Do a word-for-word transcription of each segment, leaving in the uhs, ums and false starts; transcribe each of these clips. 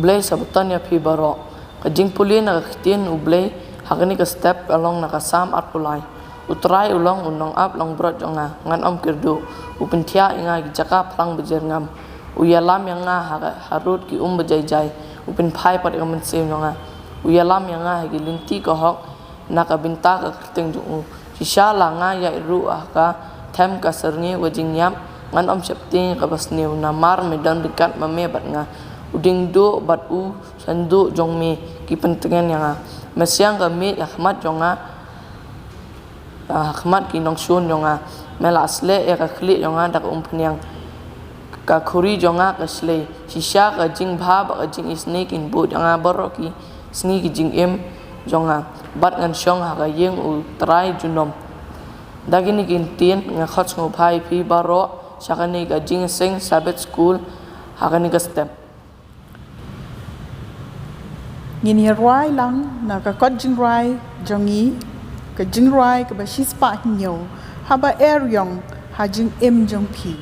Blei sa baton ïa phi baroh. Ka jingpule na ka ktien U Blei ha kane ka step ka long na ka Salm arphew lai. U Trai u long u nongap langbrot jong nga, ngan ym kyrduh. U pynthiah ïa nga ha ki jaka phlang bajyrngam. U ïalam ïa nga ha, harud ki um bajai jai. U pynphai pat ïa ka mynsiem jong nga. U ïalam ïa nga ha ki lynti ka hok, na ka bynta ka kyrteng jong u. Shisha la nga ïaid ruh ha ka them ka syrngiew ka jingïap, ngan ym sheptieng ïa kaba sniew, namar me don ryngkat ma me bad nga. U diengduh bad u sanduk jong me ki pyntngen ïa nga. Me shong ka miej ha khmat jong nga, ha khmat ki nongshun jong nga. Me la sleh ïa ka khlieh jong nga da ka umphniang. Ka khuri jong nga ka shlei. Shisha ka jingbha bad ka jingisynei kin bud ïa nga baroh ki sngi ki jingim jong nga, bad ngan shong ha ka ïing U Trai junom. Da kine ki ktien nga khot sngewbha ïa phi baroh sha kane ka jingïaseng Sabbath School ha kane ka step. Ngin ïa rwai lang na ka kot jingrwai jong ngi, ka jingrwai kaba shispah hynñiew, Haba Eriong ha jingim jong phi.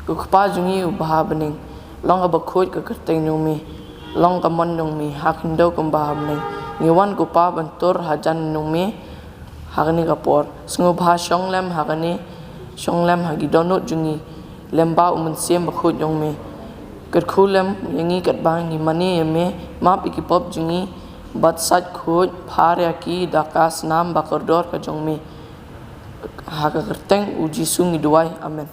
Ko Kpa jong ngi uba ha bneng, long kaba khuid ka kyrteng jong me, long ka mon jong me ha khyndew kumba ha bneng. Ngi wan ko Kpa ban tur hajan jong me ha kane ka por. Sngewbha shong lem ha kane, shong lem ha ki dohnud jong ngi. lem bad u Mynsiem Bakhuid jong me. Kyrkhu lem ïa ngi katba ngi mane ïa me, map ïa ki pop jong ngi, bad sait khuid phar ïa ki da ka snam bakordor ka jong me. Ha ka kyrteng u Jisu ngi duwai. Amen.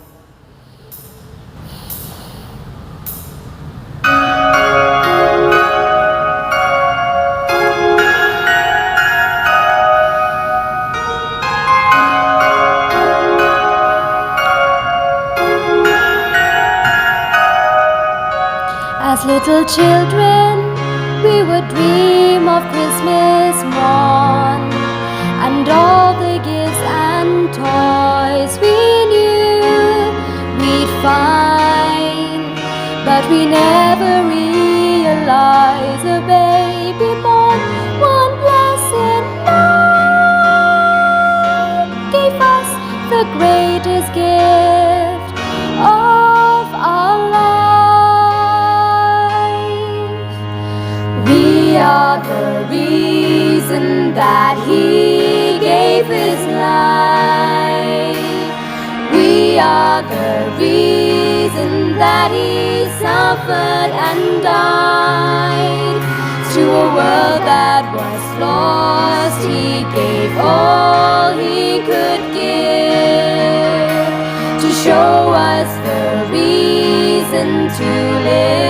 As little children, we would dream of Christmas morn and all the gifts and toys we knew we'd find. But we never realize a baby born one blessed night gave us the greatest gift of our life. We are the reason that he gave his life. We are the reason that he suffered and died. To a world that was lost, he gave all he could give to show us the reason to live.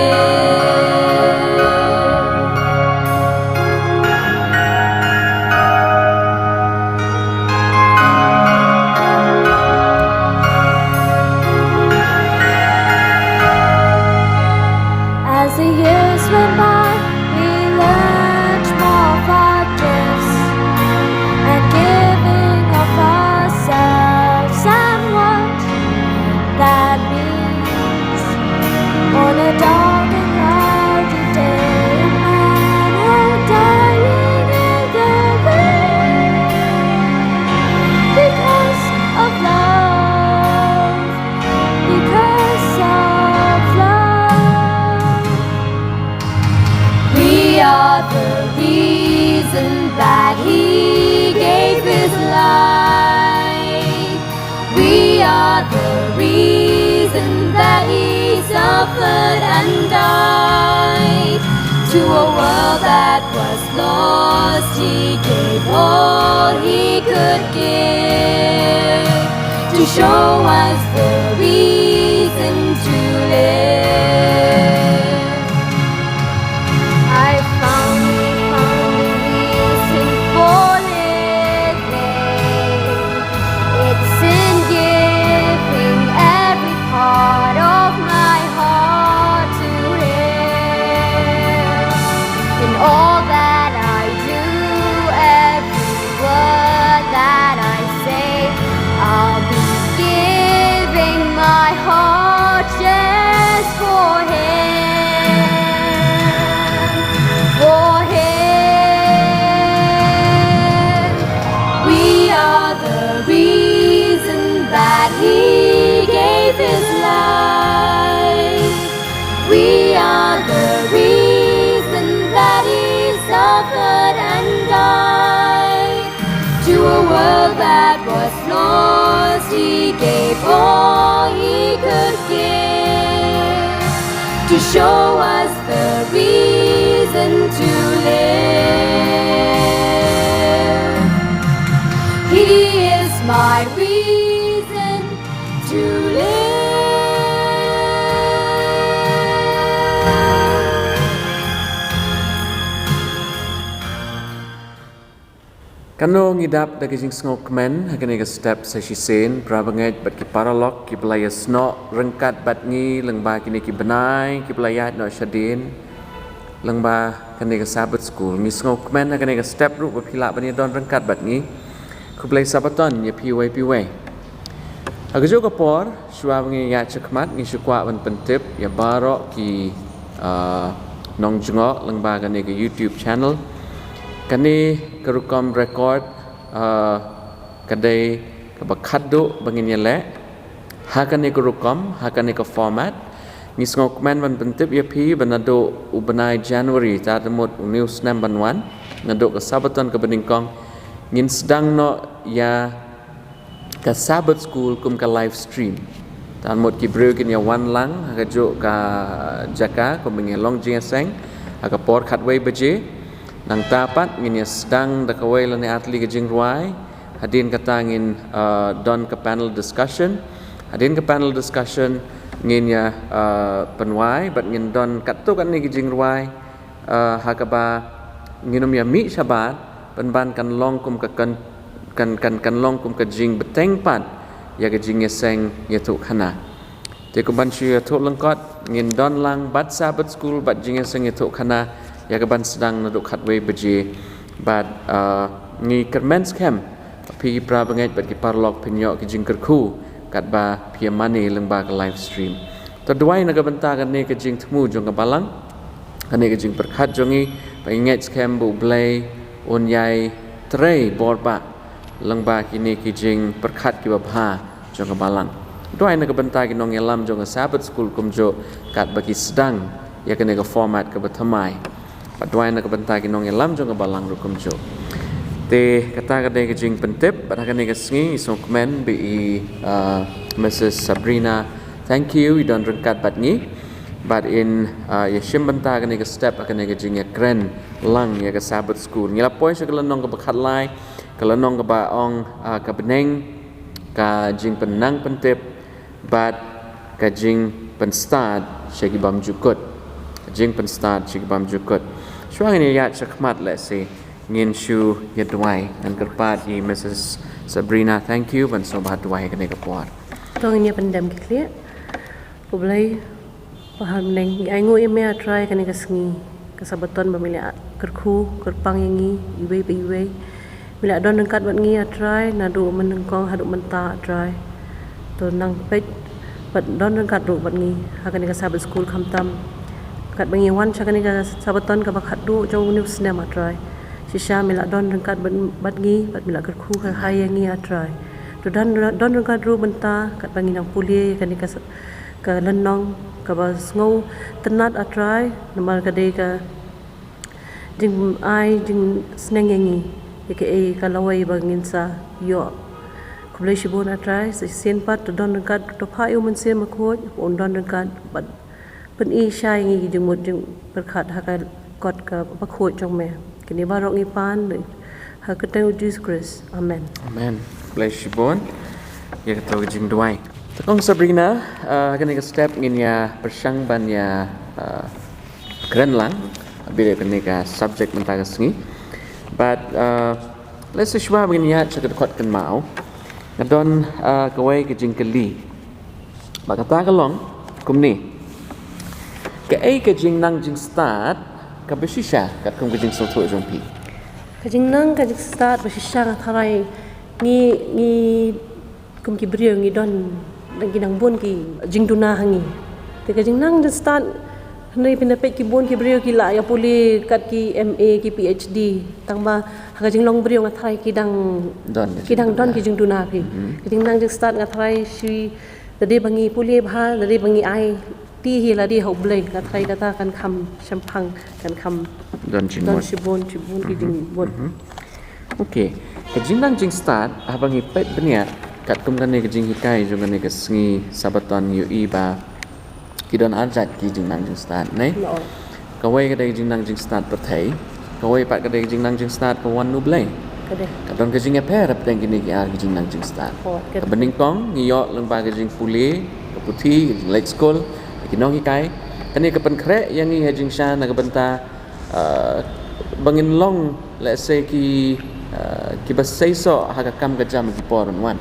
As the years went by, we learned more of our gifts and giving of ourselves and what that means. On a dark and cloudy day, a man lay dying in the rain because of love, because of love. We are the reason that he gave his life. We are the reason that he suffered and died. To a world that was lost, he gave all he could give to show us the reason to live. I found, we found a reason for living. It's in giving every part of my heart to him. In all that I do, every word that I say, I'll be giving my heart just for him, for him. We are the reason that he gave his life. We are the reason that he suffered and died. To a world that was lost, he gave all he could give to show us the reason to live. He is my reason to live. Kano ngi dap da ka jingsngewkmen ha kane ka step sa shisien, para bangeit bad ki paralok kiba la ïasnoh ryngkat bad ngi lyngba kine ki bnai kiba la ïaid noh shadien, lyngba kane ka Sabbath School. Ngi sngewkmen ha kane ka step ruh ba phi lah ban ïadon ryngkat bad ngi. Khublei Sabbaton ïa phi uwei pa uwei. Ha kajuh ka por, shuwa ba ngi ïaid shakhmat, ngi shu kwah ban pyntip ïa baroh ki, ah, nongjngoh lyngba kane ka YouTube channel. Kane ka rukom record, ah, ka dei kaba khatduh ba ngin ïaleh ha kane ka rukom, ha kane ka format. Ngi sngewkmen ban pyntip ïa phi ba naduh u bnai January, tad mut une u snem ban wan, naduh ka Sabbaton kaba nyngkong, ngin sdang noh ïa ka Sabbath School kum ka live stream. Tang mut ki briew kin ïa wan lang ha kajuh ka jaka kumba ngi long jingïaseng ha ka por khatwei baje. Nangta pat ngin ïa sdang da kawei lane artylli ka jingrwai. Hadien kata ngin, uh, don ka panel discussion. Hadien ka panel discussion ngin ïa, uh, pynwai bad ngin don katto katne ki jingrwai, uh, ha kaba nginym ïa mih shabar pynban kan long kum ka kan kan kan kan long kum ka jingbteng pat ïa ka jingïaseng ïathuhkhana. Te kumban shu ïathuh lyngkot ngin don lang bad Sabbath School bad jingïaseng ïathuhkhana ïa kaban sdang naduh khatwei baje. Bad, uh, ngi kyrmen skhem phi ki para bangeit bad ki paralok phin ïoh ki jingkyrkhu katba phi ïa mane lyngba ka live stream. To duwai na ka bynta kane ka jingthmu jong ka balang, kane ka jingpyrkhat jong ngi, ba ngi ngeit skhem ba U Blei un ïai trei bor ba lyngba kine ki jingpyrkhat kiba bha jong ka balang. Duwai na ka bynta ki nongïalam jong ka Sabbath School kumjuh katba ki sdang ïa kane ka format kaba thymmai. Bad duwai na ka bynta ki nongïalam jong ka balang ruh kumjuh. Te kata ka dei ka jingpyntip bad ha kane ka sngi i sngewkmen ba i, uh, Missus Sabrina, thank you, i don ryngkat bad ngi. Bad in, uh, ïa shim bynta kane ka step ha kane ka jingïakren lang ïa ka Sabbath School. Ngi la poi sha ka lynnong kaba khatlai, ka lynnong kaba ong, uh, ka bneng, ka jingpynnang pyntip bad ka jingpynstad sha ki bymjukut. Ka jingpynstad sha ki bymjukut. Shuwa ngin ïaid sha khmat lehse ngin shu ïa duwai. Ngan kyrpad ïa Missus Sabrina, thank you, ban sngewbha duwai kane ka por. To ngin ïa pyndem ki khlieh. U Blei ba ha bneng, ngi ainguh ïa me A Trai kane ka sngi, ka Sabbaton ba me la kyrkhu kyrpang ïa ngi iwei pa iwei. Me la don ryngkat bad ngi A Trai naduh mynnyngkong haduh mynta A Trai. To nang peit bad don ryngkat ruh bad ngi ha kane ka Sabbath School khamtam. Katba ngi wan sha kane ka Sabbaton kaba khatduh jong une u snem A Trai, shisha me la don ryngkat bad, bad ngi bad me la kyrkhu kyrhai ïa ngi A Trai. To don, don ryngkat ruh mynta katba ngi nang pule ïa kane ka sa-, ka lynnong kaba sngewtynnat A Trai, namar ka dei ka jingai jingsneng ïa ngi ïa kaei ka lawei ba ngin sa ïoh. Khublei shibun A Trai, sa shisien pat to don ryngkat, to phah ïa u Mynsiem Bakhuid un don ryngkat bad pyni shai ïa ngi ki jingmut jingpyrkhat ha ka kot kaba khuid jong me. Kine baroh ngi pan ha ka kyrteng u Jisu Khrist. Amen. Amen. Khublei shibun ïa kato ka jingduwai. Te kong Sabrina, uh, ha kane ka step ngin ïa pyrshang ban ïa, uh, kren lang bad ïa kane ka subject mynta ka sngi. Bad, uh, lehse shuwa ba ngin ïaid sha ka dkhot kynmaw, nga don, uh, kawei ka jingkylli. Bad kata ka long kumne. Kaei ka jingnang jingstad kaba shisha katkum ka jingsngewthuh jong phi? Ka jingnang ka jingstad ba shisha nga tharai ngi, ngi kum ki briew ngi don, nang ki nang bun ki jingduna ha ngi. Te ka jingnang jingstad, hynrei phin da peit ki bun ki briew ki la ïa pule kat ki M A ki P H D. Tang ba ha ka jinglong briew nga tharai ki dang don, ki dang don ki jingduna phi. Mhm. Ka jingnang jingstad nga tharai shi, lada ba ngi pule bha, lada ba ngi ai ti hi lade ha U Blei, nga tharai kata kan kham shemphang, kan kham don shibun, shibun ki jingmut. Mhm. Okay. Ka jingnang jingstad, haba ngi peit bniah katkum kane ka jinghikai jong kane ka sngi Sabbaton, ngi ïohi ba ki don arjat ki jingnang jingstad, ne? Kawei ka dei ka jingnang jingstad pyrthei, kawei pat ka dei ka jingnang jingstad ka wan na U Blei. Ka don ka jingïapher hapdeng kine ki ar ki jingnang jingstad. Kaba nyngkong ngi ïoh lyngba ka jingpule, ka puthi, ka jingleit skul, ki nonghikai. Kane ka pynkhreh ïa ngi ha jingshisha na ka bynta, uh, ba ngin long, lehse, ki, uh, kiba seisoh ha ka kam ka jam ki por ban wan.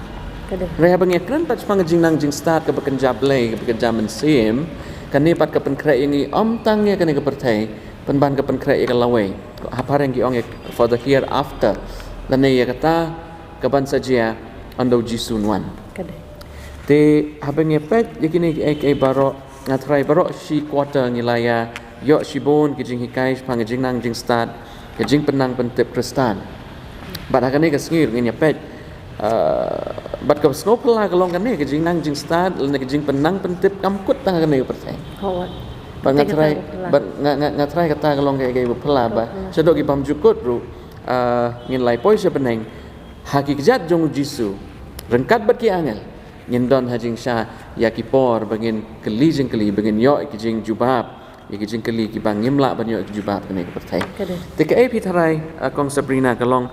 Hynrei haba ngi kren pat shaphang ka jingnang jingstad kaba kynja Blei, kaba kynja mynsiem, kane pat ka pynkhreh ïa ngi ym tang ïa kane ka pyrthei, pynban ka pynkhreh ïa ka lawei. Ha phareng ki ong ïa for the hereafter. Lane ïa kata kaban sa jia ynda U Jisu un wan. Te haba ngi peit ïa kine kiei kiei baroh, nga tharai baroh shi quarter ngi la ïa ïoh shibun ki jinghikai shaphang ka jingnang jingstad, ka jingpynnang pyntip Khristan. Bad ha kane ka sngi ruh ngin ïa peit, uh, bad kaba sngewphylla ka long kane ka jingnang jingstad lane ka jingpynnang pyntip kam kut tang ha kane ka pyrthei. Bad nga tharai, bad nga, nga, nga tharai kata ka long kaei kaei ba phylla ba shaduh ki bymjukut ruh, uh, ngin la ïa poi sha bneng ha ki kjat jong U Jisu ryngkat bad ki angel. ngin don ha jingshisha ïa ki por ba ngin kylli jingkylli, ba ngin ïoh ki jingjubab ïa ki jingkylli kiba ngim lah ban ïoh ki jubab kane ka pyrthei. Ka dei. Te kaei phi tharai, ah, Kong Sabrina, ka long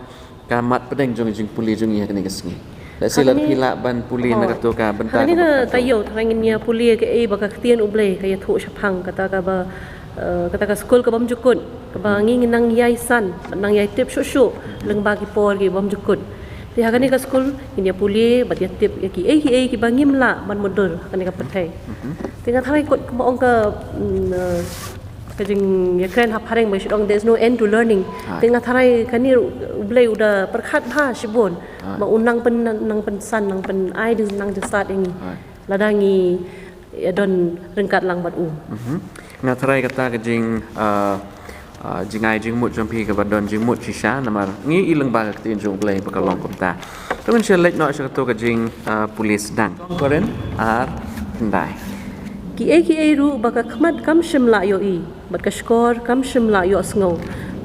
ka mat pdeng jong jingpule jong ngi ha kane ka sngi? Lehse lada phi lah ban pule na kato ka bynta kaba khatduh. Kane ka taïew tharai ngin ïa pule kaei ba ka ktien U Blei ka ïathuh shaphang kata kaba, eh, kata ka skul ka bym jukut, kaba ngi ngi nang ïai san, nang ïai tip shuh shuh lyngba ki por ki bym jukut. Te ha kane ka skul ngin ïa pule bad ïa tip ïa kiei kiei kiba ngim lah ban mutdur ha kane ka pyrthei. Te nga tharai kot kumba ong ka, mm, eh, ka jingïakren ha phareng ba shu ong there's no end to learning. Te nga tharai kane U Blei u da pyrkhat bha shibun ba u nang pyn, nang pynsan, nang pyn ai ding, nang jingstad ïa ngi lada ngi ïa don ryngkat lang bad u. Nga tharai kata ka jing, ah, ah, jingai jingmut jong phi kaba don jingmut shisha namar ngi i lyngba ka ktien jong U Blei ba ka long kumta. To ngin sa leit noh sha kato ka jing, ah, pule sdang. Korinth ar khyndai. Kiei kiei ruh ba ka khmat kam shym lah ïohi bad ka shkor kam shym lah ïohsngew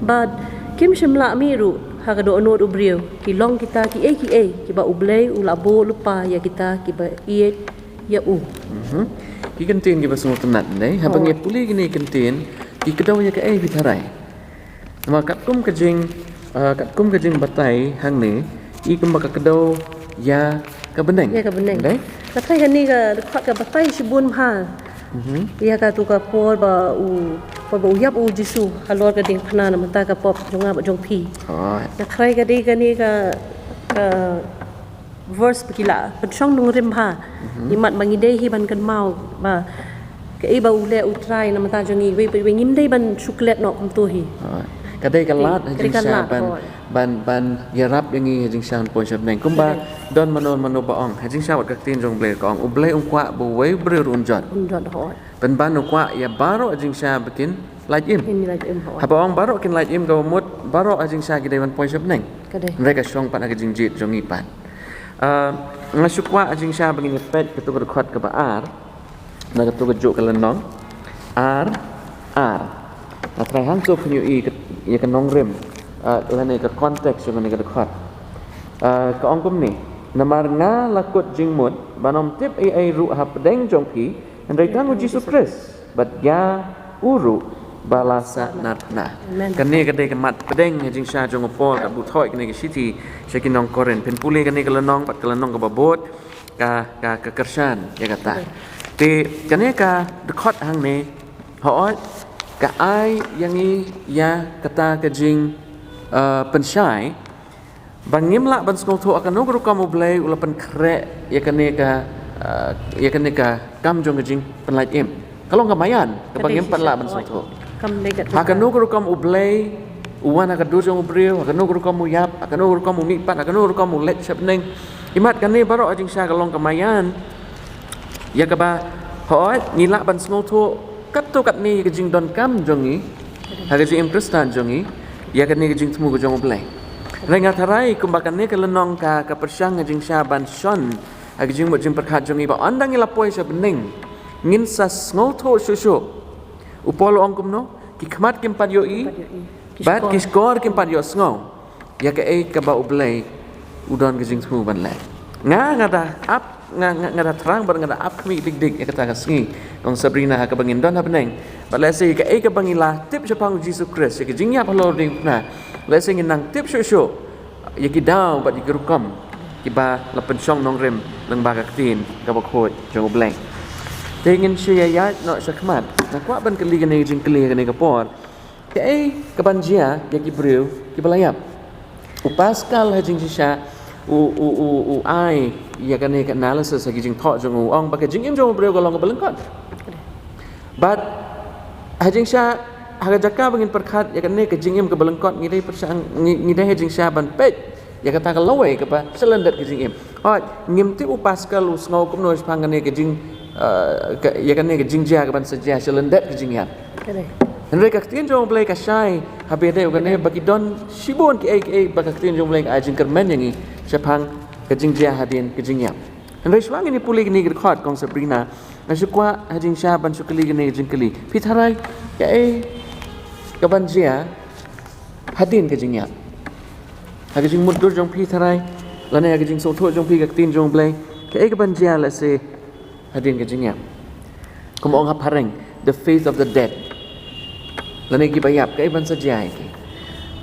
bad kim shym lah mih ruh ha ka dohnud u briew, ki long kita kiei kiei kiba U Blei u la buh lypa ïa kita kiba ïeit ïa u. Ki kyntien kiba sngewtynnat, ne? Haba ngi pule kine ki kyntien, ki kdew ïa kaei phi tharai? Namar katkum ka jing, ah, katkum ka jingbatai hangne, i kumba ka kdew ïa ka bneng. Ïa ka bneng. Dei? Nga tharai kane ka dkhot ka batai shibun bha ïa kato ka por ba u, por ba u ïap u Jisu halor ka diengphna namar ka pop jong nga bad jong phi. Nga tharai ka dei kane ka, ka verse ba ki la pynshong nongrim bha. Imat ba ngi dei hi ban kynmaw ba kaei ba u leh U Trai namar ka jong ngi, wei, wei, wei ngim dei ban shu klet noh kumto hi. Ka dei ka lad ha jingshisha ban, ban, ban ïarap ïa ngi ha jingshisha ban poi sha bneng. Kumba don mano mano ba ong ha jingshisha wat ka ktien jong U Blei ka ong U Blei um kwah ba uwei u briew ruh un jot. Un jot, hooid. Pynban u kwah ïa baroh ha jingshisha ba kin lait im. Kin lait im, hooid. Haba ong baroh kin lait im kaba mut baroh ha jingshisha ki dei ban poi sha bneng. Ka dei. Hynrei ka shong pat ha ka jingjied jong ngi pat. Ah, nga shu kwah ha jingshisha ba ngin ïa peit kato ka dkhot kaba ar. Na kato ka juh ka lynnong. Ar, ar. Nga tharai hangto phin ïohi ïa ka nongrim, ah, lane ka context jong kane ka dkhot. Ah, ka ong kumne. Namar nga la kut jingmut ban ym tip ei ei ruh hapdeng jong phi, hynrei tang U Jisu Khrist bad ïa u ruh ba la sahnarphna. Amen. Kane ka dei ka mat pdeng ha jingshisha jong u Paul ka buh thoh kane ka shithi sha ki nong Korinth. Phin pule kane ka lynnong bad ka lynnong kaba bud ka, ka, ka kyrshan ïa kata. Te kane ka dkhot hangne, hooid, ka ai ïa ngi ïa kata ka jing, eh, pynshai ba ngim lah ban sngewthuh ha kano ka rukom U Blei u la pynkhreh ïa kane ka, eh, ïa kane ka kam jong ka jingpynlait im. Ka long ka maïan kaba ngim pat lah ban sngewthuh. Ha kano ka rukom U Blei u wan ha ka dur jong u briew, ha kano ka rukom u ïap, ha kano ka rukom u mihpat, ha kano ka rukom u leit sha bneng. Imat kane baroh ha jingshisha ka long ka maïan ïa kaba, hooid, ngi lah ban sngewthuh katto katne ïa ka jingdonkam jong ngi ha ka jingim Khristan jong ngi ïa kane ka jingthmu ka jong U Blei. Hynrei nga tharai kumba kane ka lynnong ka, ka pyrshang ha jingshisha ban shon ha ka jingmut jingpyrkhat jong ngi ba ynda ngi la poi sha bneng ngin sa sngewthuh shuh shuh. U Paul u ong kumno? Ki khmat kim pat ïohi bad ki shkor kim pat ïohsngew ïa kaei kaba U Blei u don ka jingthmu ban leh. Nga, nga da ap, nga, nga, nga da thrang bad nga da ap khmih dik dik ïa kata ka sngi, Kong Sabrina, ha kaba ngin don ha bneng. Bad lehse ïa kaei kaba ngi la tip shaphang U Jisu Khrist ïa ka jingïap halor diengphna, lehse ngin nang tip shuh shuh ïa ki daw bad ïa ki rukom kiba la pynshong nongrim lyngba ka ktien kaba khuid jong U Blei. Te ngin shu ïaid noh shakhmat. Nga kwah ban kylli kane ka jingkylli ha kane ka por. Kaei kaban jia ïa ki briew kiba la ïap? U Pascal ha jingshisha u, u, u, u ai ïa kane ka analysis ha ki jingthoh jong u, ong ba ka jingim jong u briew ka long kaba lyngkot. Bad ha jingshisha ha ka jaka ba ngin pyrkhat ïa kane ka jingim kaba lyngkot ngi dei pyrshang, ngi, ngi dei ha jingshisha ban peit ïa kata ka lawei kaba sha lyndet ka jingim. Hooid, ngim tip u Pascal u sngew kumno shaphang kane ka jing, eh, ka, ïa kane ka jingjia kaban sa jia sha lyndet ka jingïap. Ka dei. Hynrei ka ktien jong U Blei ka shai ha ba ïadei u kane ba ki don shibun kiei kiei ba ka ktien jong U Blei ka ai jingkyrmen ïa ngi shaphang ka jingjia hadien ka jingïap. Hynrei shuwa ngin ïa pule kane ka dkhot, Kong Sabrina, nga shu kwah ha jingshisha ban shu kylli kane ka jingkylli. Phi tharai kaei kaban jia hadien ka jingïap? Ha ka jingmutdur jong phi tharai, lane ha ka jingsngewthuh jong phi ka ktien jong U Blei, Kaei kaban jia lehse hadien ka jingïap? Kum ong ha phareng, the faith of the dead. Lane kiba ïap, kaei ban sa jia ïa ki?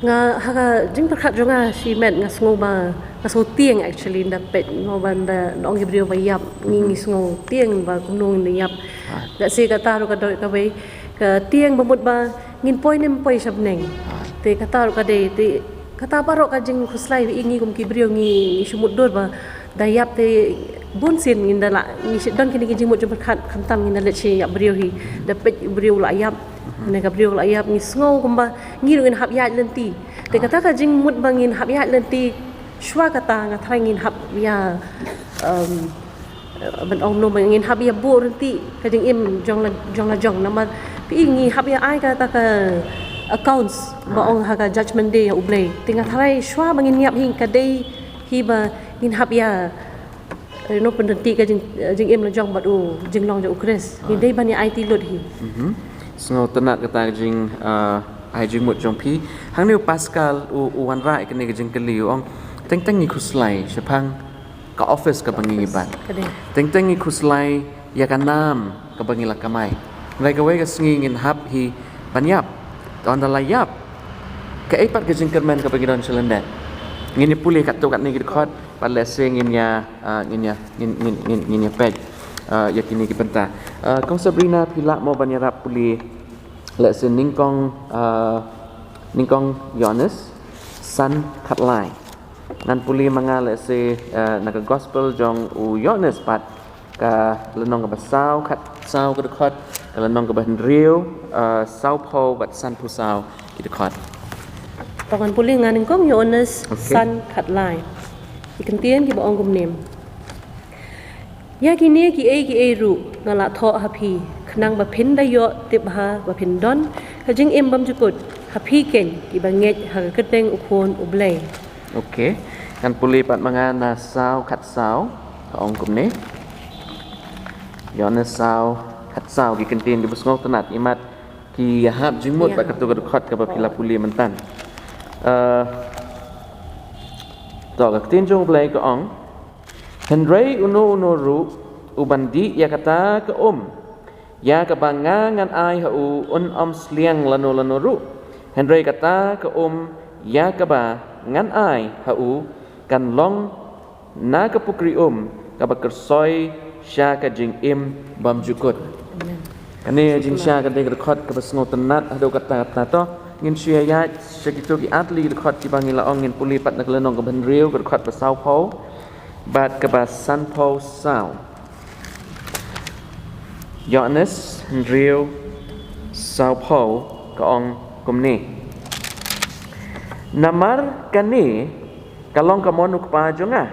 Nga ha ka jingpyrkhat jong nga shimet nga sngew ba, nga sngew tieng actually, ynda peit, nga ban da ong ki briew ba ïap, ngi ngi sngew tieng ba kumno ngin ïap. Ah. Lehse kata ruh ka dei kawei ka tieng ba mut ba ngin poi ne ym poi sha bneng. Ah. Te kata ruh ka dei, te kata baroh ka jingkhuslai ïa ngi kum ki briew ngi, ngi shu mutdur ba da ïap te bun sien ngin da lah, ngi shu don kine ki jingmut jingpyrkhat khamtam ngin da leit sha ïap briew hi. Da peit briew la ïap, ne ka briew la ïap, ngi sngew kumba ngi ruh ngin hap ïaid lynti. Te kata ka jingmut ba ngin hap ïaid lynti, shuwa kata nga tharai ngin hap ïa, um, ban ong kumno ba ngin hap ïa buh lynti ka jingim jong la jong la jong, namar phi ngi hap ïa ai kata ka accounts ba ong ha ka judgment day ïa U Blei. Te nga tharai shuwa ba ngin ïap hi ka dei hi ba ngin hap ïa, you know, pynrynti ka jing, jingim la jong bad u jinglong jong U Khrist. Ngi dei ban ïa aiti lut hi. Mhm. Sngewtynnat kata ka jing, ah, ai jingmut jong phi. Hangne u Pascal u, u wanrah ïa kane ka jingkylli, u ong, teng teng ngi khuslai shaphang ka office kaba ngi bat. Ka dei. Teng teng ngi khuslai ïa ka nam kaba ngi la kamai. Hynrei kawei ka sngi ngin hap hi ban ïap. Te ynda la ïap, kaei pat ka jingkyrmen kaba ngi don sha lyndet? Ngin ïa pule katto katne ki dkhot, bad lehse ngin ïa, ah, ngin ïa, ngin, ngin, ngin, ngin ïa peit, ah, ïa kine ki bynta. Ah, Kong Sabrina, phi lah mo ban ïarap pule lehse nyngkong, ah, nyngkong Ïoannis san khatlai. Ngan pule ma nga lehse, ah, na ka gospel jong u Ïoannis pat, ka lynnong kaba saw, khatsaw ka dkhot, ka lynnong kaba hynriew, ah, sawphew bad sanphew saw ki dkhot. To ngan pule, nga nyngkong Ïoannis, okay, san khatlai. Ki kyntien kiba ong kumne. Ïa kine kiei kiei ruh nga la thoh ha phi, khnang ba phin da ïoh tip bha ba phin don ka jingim bymjukut ha phi keiñ kiba ngeit ha ka kyrteng U Khun U Blei. Okay. Ngan pule pat ma nga na saw khatsaw, ka ong kumne. Ïoannis saw khatsaw, ki kyntien kiba sngewtynnat, imat ki hap jingmut bad kato ka dkhot kaba phi la pule mynta. Eh, to, ka ktien jong U Blei ka ong, hynrei uno uno ruh uban dih ïa kata ka um ïa kaba nga ngan ai ha u, un ym sliang lano lano ruh. Hynrei kata ka um ïa kaba ngan ai ha u kan long na ka pukri um kaba kyrsoi sha ka jingim bymjukut. Amen. Kane jingshisha ka dei ka dkhot kaba sngewtynnat haduh katta katta. To ngin shu ïaid sha kito ki artylli ki dkhot kiba ngi la ong, ngin pule pat na ka lynnong kaba hynriew, ka dkhot ba sawphew bad kaba sanphew saw. Ïoannis hynriew sawphew ka ong kumne. Namar kane ka long ka mon U Kpa jong nga,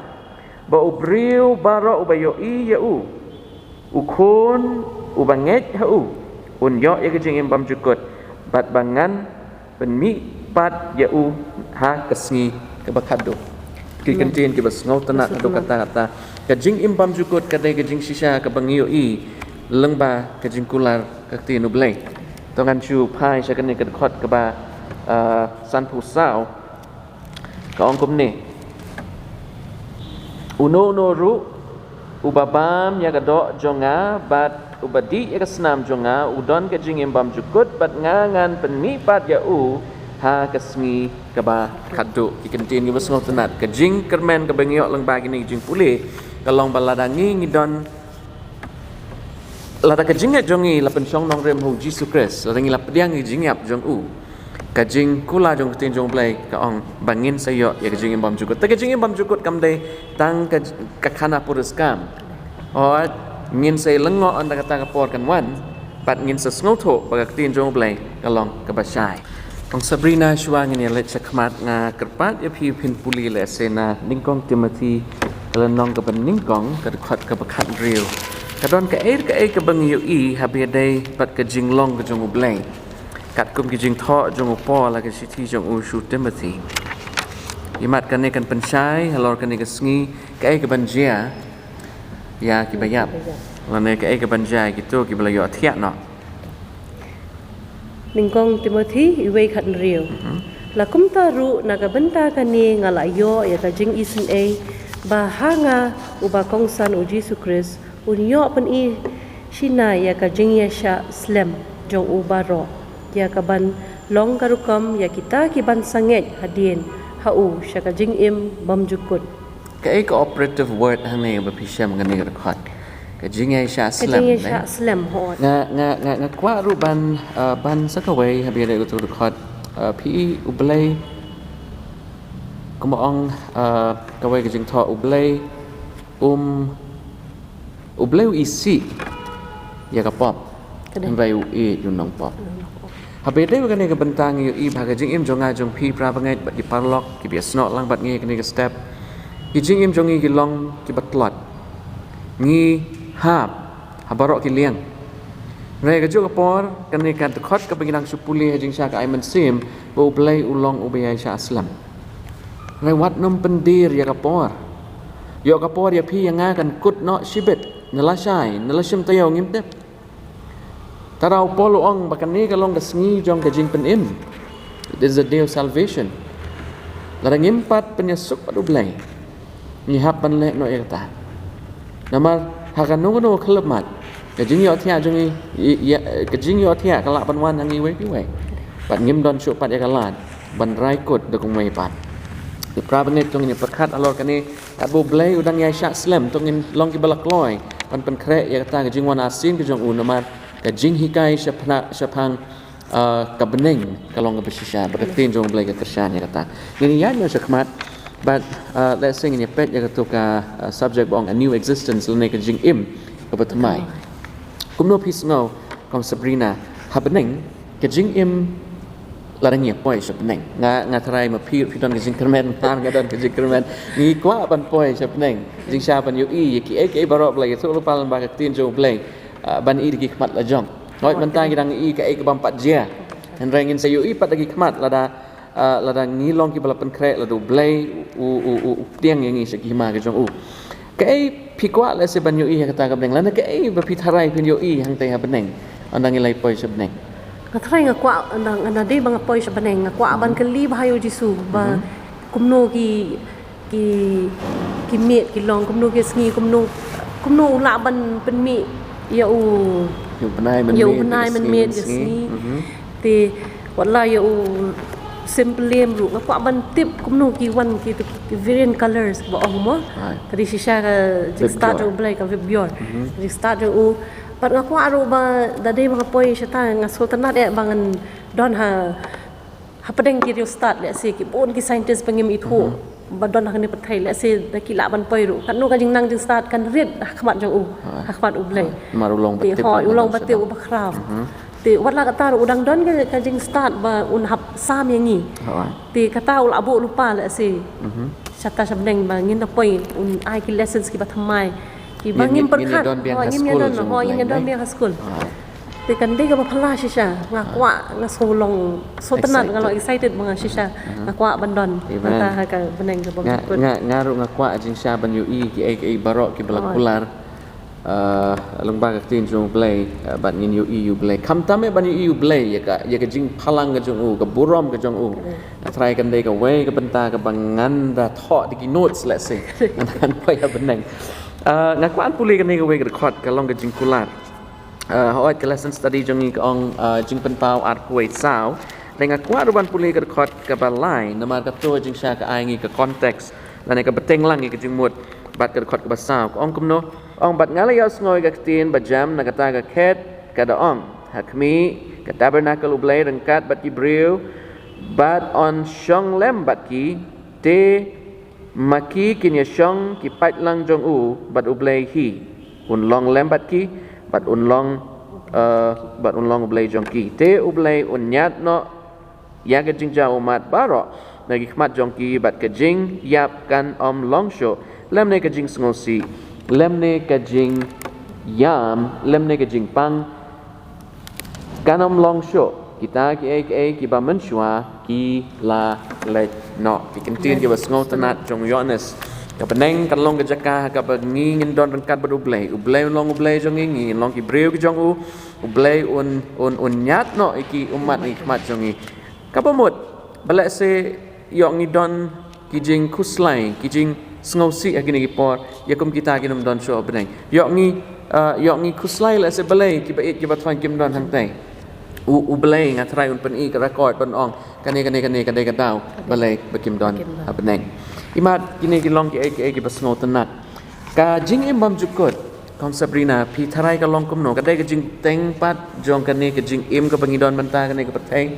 ba u briew baroh uba ïohi ïa u, U Khun uba ngeit ha u, un ïoh ïa ka jingim bymjukut, bad ba ngan pynmih pat ïa u ha ka sngi kaba khatduh. Ki kyntien kiba sngewtynnat haduh katta katta. Ka jingim bymjukut ka dei ka jingshisha kaba ngi ïohi lyngba ka jingkular ka ktien U Blei. To ngan shu phai sha kane ka dkhot kaba, ah, sanphew saw. Ka ong kumne. Uno uno ruh uba bam ïa ka doh jong nga bad uba dih ïa ka snam jong nga u don ka jingim bymjukut, bad nga ngan pynmih pat ïa u ha ka sngi kaba khatduh. Ki kyntien kiba sngewtynnat. Ka jingkyrmen kaba ngi ïoh lyngba kine ki jingpule ka long ba lada ngi ngi don, lada ka jingngeit jong ngi la pynshong nongrim ha U Jisu Khrist, lada ngi la pdiang ïa ka jingïap jong u, ka jingkular jong ka ktien jong U Blei ka ong ba ngin sa ïoh ïa ka jingim bymjukut. Te ka jingim bymjukut kam dei tang ka, ka khana puriskam. Hooid, ngin sa ïa lyngngoh ynda kata ka por kan wan, bad ngin sa sngewthuh ba ka ktien jong U Blei ka long kaba shai. Kong Sabrina, shuwa ngin ïa leit sha khmat, nga kyrpad ïa phi phin pule lehse na nyngkong Timothy, ka lynnong kaba nyngkong, ka dkhot kaba khathynriew. Ka don kaei kaei kaba ngi ïohi haba ïadei bad ka jinglong ka jong U Blei, katkum ki jingthoh jong u Paul ha ka shithi jong u sha u Timothy. Imat kane kan pynshai halor kane ka sngi, kaei kaban jia ïa kiba ïap, lane kaei kaban jia ïa kito kiba la ïohthiah noh. Nyngkong Timothy, iwei khathynriew. Mhm. La kumta ruh na ka bynta kane nga la ïoh ïa ka jingisynei Ba ha nga uba kongsan u Jisu Khrist, un ïoh pyni shynna ïa ka jingïaishah slem jong u baroh, ïa kaban long ka rukom ïa kita kiban sangeh hadien ha u sha ka jingim bymjukut. Kaei ka operative word hangne ba phi shem kane ka dkhot? Ka jingïaishah slem. Ka jingïaishah slem, hooid. Nga, nga, nga, nga kwah ruh ban, uh, ban sa kawei ha ba ïadei bad kato ka dkhot, uh, phi, U Blei, kumba ong, uh, kawei ka jingthoh, U Blei, um, U Blei u isih ïa ka pop. Ka dei. Hynrei u ïeit ïa u nongpop. U nongpop. Ha ba ïadei bad kane ka bynta ngi ïohi ba ka jingim jong nga jong phi para bangeit bad ki paralok kiba ïasnoh lang bad ngi kane ka step. Ki jingim jong ngi ki long kiba tlot. Ngi hap ha baroh ki liang. Hynrei kajuh ka por kane ka dkhot kaba ngi nang shu pule ha jingshah ka ai mynsiem ba U Blei u long uba ïaishah slem. Hynrei wat nym pyndir ïa ka por. Ïoh ka por ïa phi ïa nga kan kut noh shibit, ne lashai, ne lashim taïew ngim tip. Te u Paul u ong ba kane ka long ka sngi jong ka jingpynim. It is the day of salvation. Lada ngim pat pynïasuk bad U Blei, ngi hap ban leh noh ïa kata. Namar ha kano kano ka khyllipmat, ka jingïohthiah jong ngi, i-, ïa, ka jingïohthiah ka lah ban wan ha ngi iwei pa iwei. Bad ngim don shuh pat ïa ka lad ban rai kut da kumwei pat. Te para bangeit, to ngin ïa pyrkhat halor kane, katba U Blei u dang ïaishah slem, to ngin long kiba la kloi ban pynkhreh ïa kata ka jingwan arsien ka jong u, namar ka jinghikai shaphang, shaphang, uh, ka bneng ka long kaba shisha, ba ka ktien jong U Blei ka kyrshan ïa kata. Ngin ïaid noh shakhmat bad, uh, lehse ngin ïa peit ïa kato ka, uh, subject ba ong a new existence, lane ka jingim kaba thymmai. Kumno phi sngew, Kong Sabrina, ha bneng ka jingim, lada ngi ïa poi sha bneng? Nga, nga tharai ma phi, phi don ka jingkyrmen, nga, nga don ka jingkyrmen. Ngi kwah ban poi sha bneng, jingshah ban ïohi ïa kiei kiei baroh ba la ïathuh lypa lyngba ka ktien jong U Blei, ah, ban i da ki khmat la jong. Hooid, mynta ngi dang i kaei kabym pat jia, hynrei ngin sa ïohi pat da ki khmat lada, ah, lada ngi long kiba la pynkhreh, lada U Blei u, u, u, u pdiang ïa ngi sha ki hima ka jong u. Kaei phi kwah lehse ban ïohi ha kata ka bneng, lane kaei ba phi tharai phin ïohi hangtei ha bneng ynda ngi la poi sha bneng? Nga tharai nga kwah, ynda, ynda dei ba nga poi sha bneng, nga kwah ban kylli bha ïa U Jisu ba kumno ki, ki, ki miet ki long, kumno ki sngi, kumno, kumno u lah ban pynmih ïa u, ïa u bnai mynmiet, ïa u bnai mynmiet, ïa ka sngi. Te wat la ïa u sim pynliem ruh, nga kwah ban tip kumno ki wan ki, ki variant colors ba ong mo. Ka dei shisha ka jingstad jong U Blei, ka vipbior. Ka jingstad jong u. Bad nga kwah ruh ba da dei ba nga poi shata, nga sngewtynnat eh ba ngan don ha, hapdeng ki riewstad, lehse ki bun ki scientist ba ngim ithuh ba don ha kane ka pyrthei, lehse da ki lah ban poi ruh. Katno ka jingnang jingstad kan rit ha khmat jong u, ha khmat U Blei. Namar u long ba tip, u long ba tip, uba khraw. Te wat la katta ruh u dang don ka, ka jingstad ba un hap sam ïa ngi. Te kata u la buh lypa, lehse shata sha bneng ba ngin da poi, un ai ki lessons kiba thymmai, kiba ngim pyrkhat. Ngin ïa don biang ha skul, ngin ïa don biang ha skul. Te kan dei kaba phylla shisha. Nga kwah, nga sngewlong sngewtynnat, nga long excited ba nga shisha. Nga kwah ban don mynta ha ka bneng ka bym jukut. Nga, nga ruh nga kwah jingshah ban ïohi kiei kiei baroh kiba la kular, ah, lyngba ka ktien jong U Blei, ah, bad ngin ïohi ïa U Blei. Khamtam eh ban ïohi ïa U Blei, ïa ka, ïa ka jingphalang ka jong u, ka burom ka jong u. Nga tharai kan dei kawei ka bynta kaba ngan da thoh da ki notes, lehse, ngan poi ha bneng. Ah, nga kwah ban pule kane kawei ka dkhot, ka long ka jingkular. Ah, hooid, ka lesson study jong ngi ka ong, ah, Jingpynpaw arphew wei saw. Te nga kwah ruh ban pule ka dkhot kaba lai, namar kato jingshah ka ai ngi ka context lane ka bteng lang ïa ka jingmut bad ka dkhot kaba saw. Ka ong kumno? Ong, bad nga la ïohsngew ïa ka ktien ba jem na kata ka khet, ka da ong, ha khmih, ka tabernacle U Blei ryngkat bad ki briew, bad un shong lem bad ki, te ma ki kin ïashong ki paidlang jong u, bad U Blei hi un long lem bad ki, bad un long, eh, bad un long U Blei jong ki. Te U Blei un ñiad noh ïa ka jingjaw ummat baroh na ki khmat jong ki, bad ka jingïap kan ym long shuh, lymne ka jingsngewsih, lymne ka jingïam, lymne ka jingpang, kan ym long shuh. Kita kiei kiei kiba mynshuwa ki la leit noh. Ki kyntien kiba sngewtynnat jong u Ïoannis. Ka bneng kan long ka jaka ha kaba ngi ngin don ryngkat bad U Blei. U Blei un long U Blei jong ngi, ngi long ki briew ki jong u. U Blei un, un, un ñiad noh ïa ki ummat na ki khmat jong ngi. Kaba mut, ba lehse ïoh ngi don ki jingkhuslai, ki jing, Sngewsih ha kine ki por, ïa kum kita kin ym don shuh ha bneng. Ïoh ngi, ah, ïoh ngi khuslai lehse balei kiba ïeit kiba thrang kim don hangtai. U, U Blei nga tharai un pyni ka record ban ong kane, kane, kane, ka dei ka daw balei ba kim don ha bneng. Imat kine ki long kiei kiei kiba sngewtynnat. Ka jingim bymjukut, Kong Sabrina, phi tharai ka long kumno, ka dei ka jingteng pat jong kane ka jingim kaba ngi don mynta kane ka pyrthei,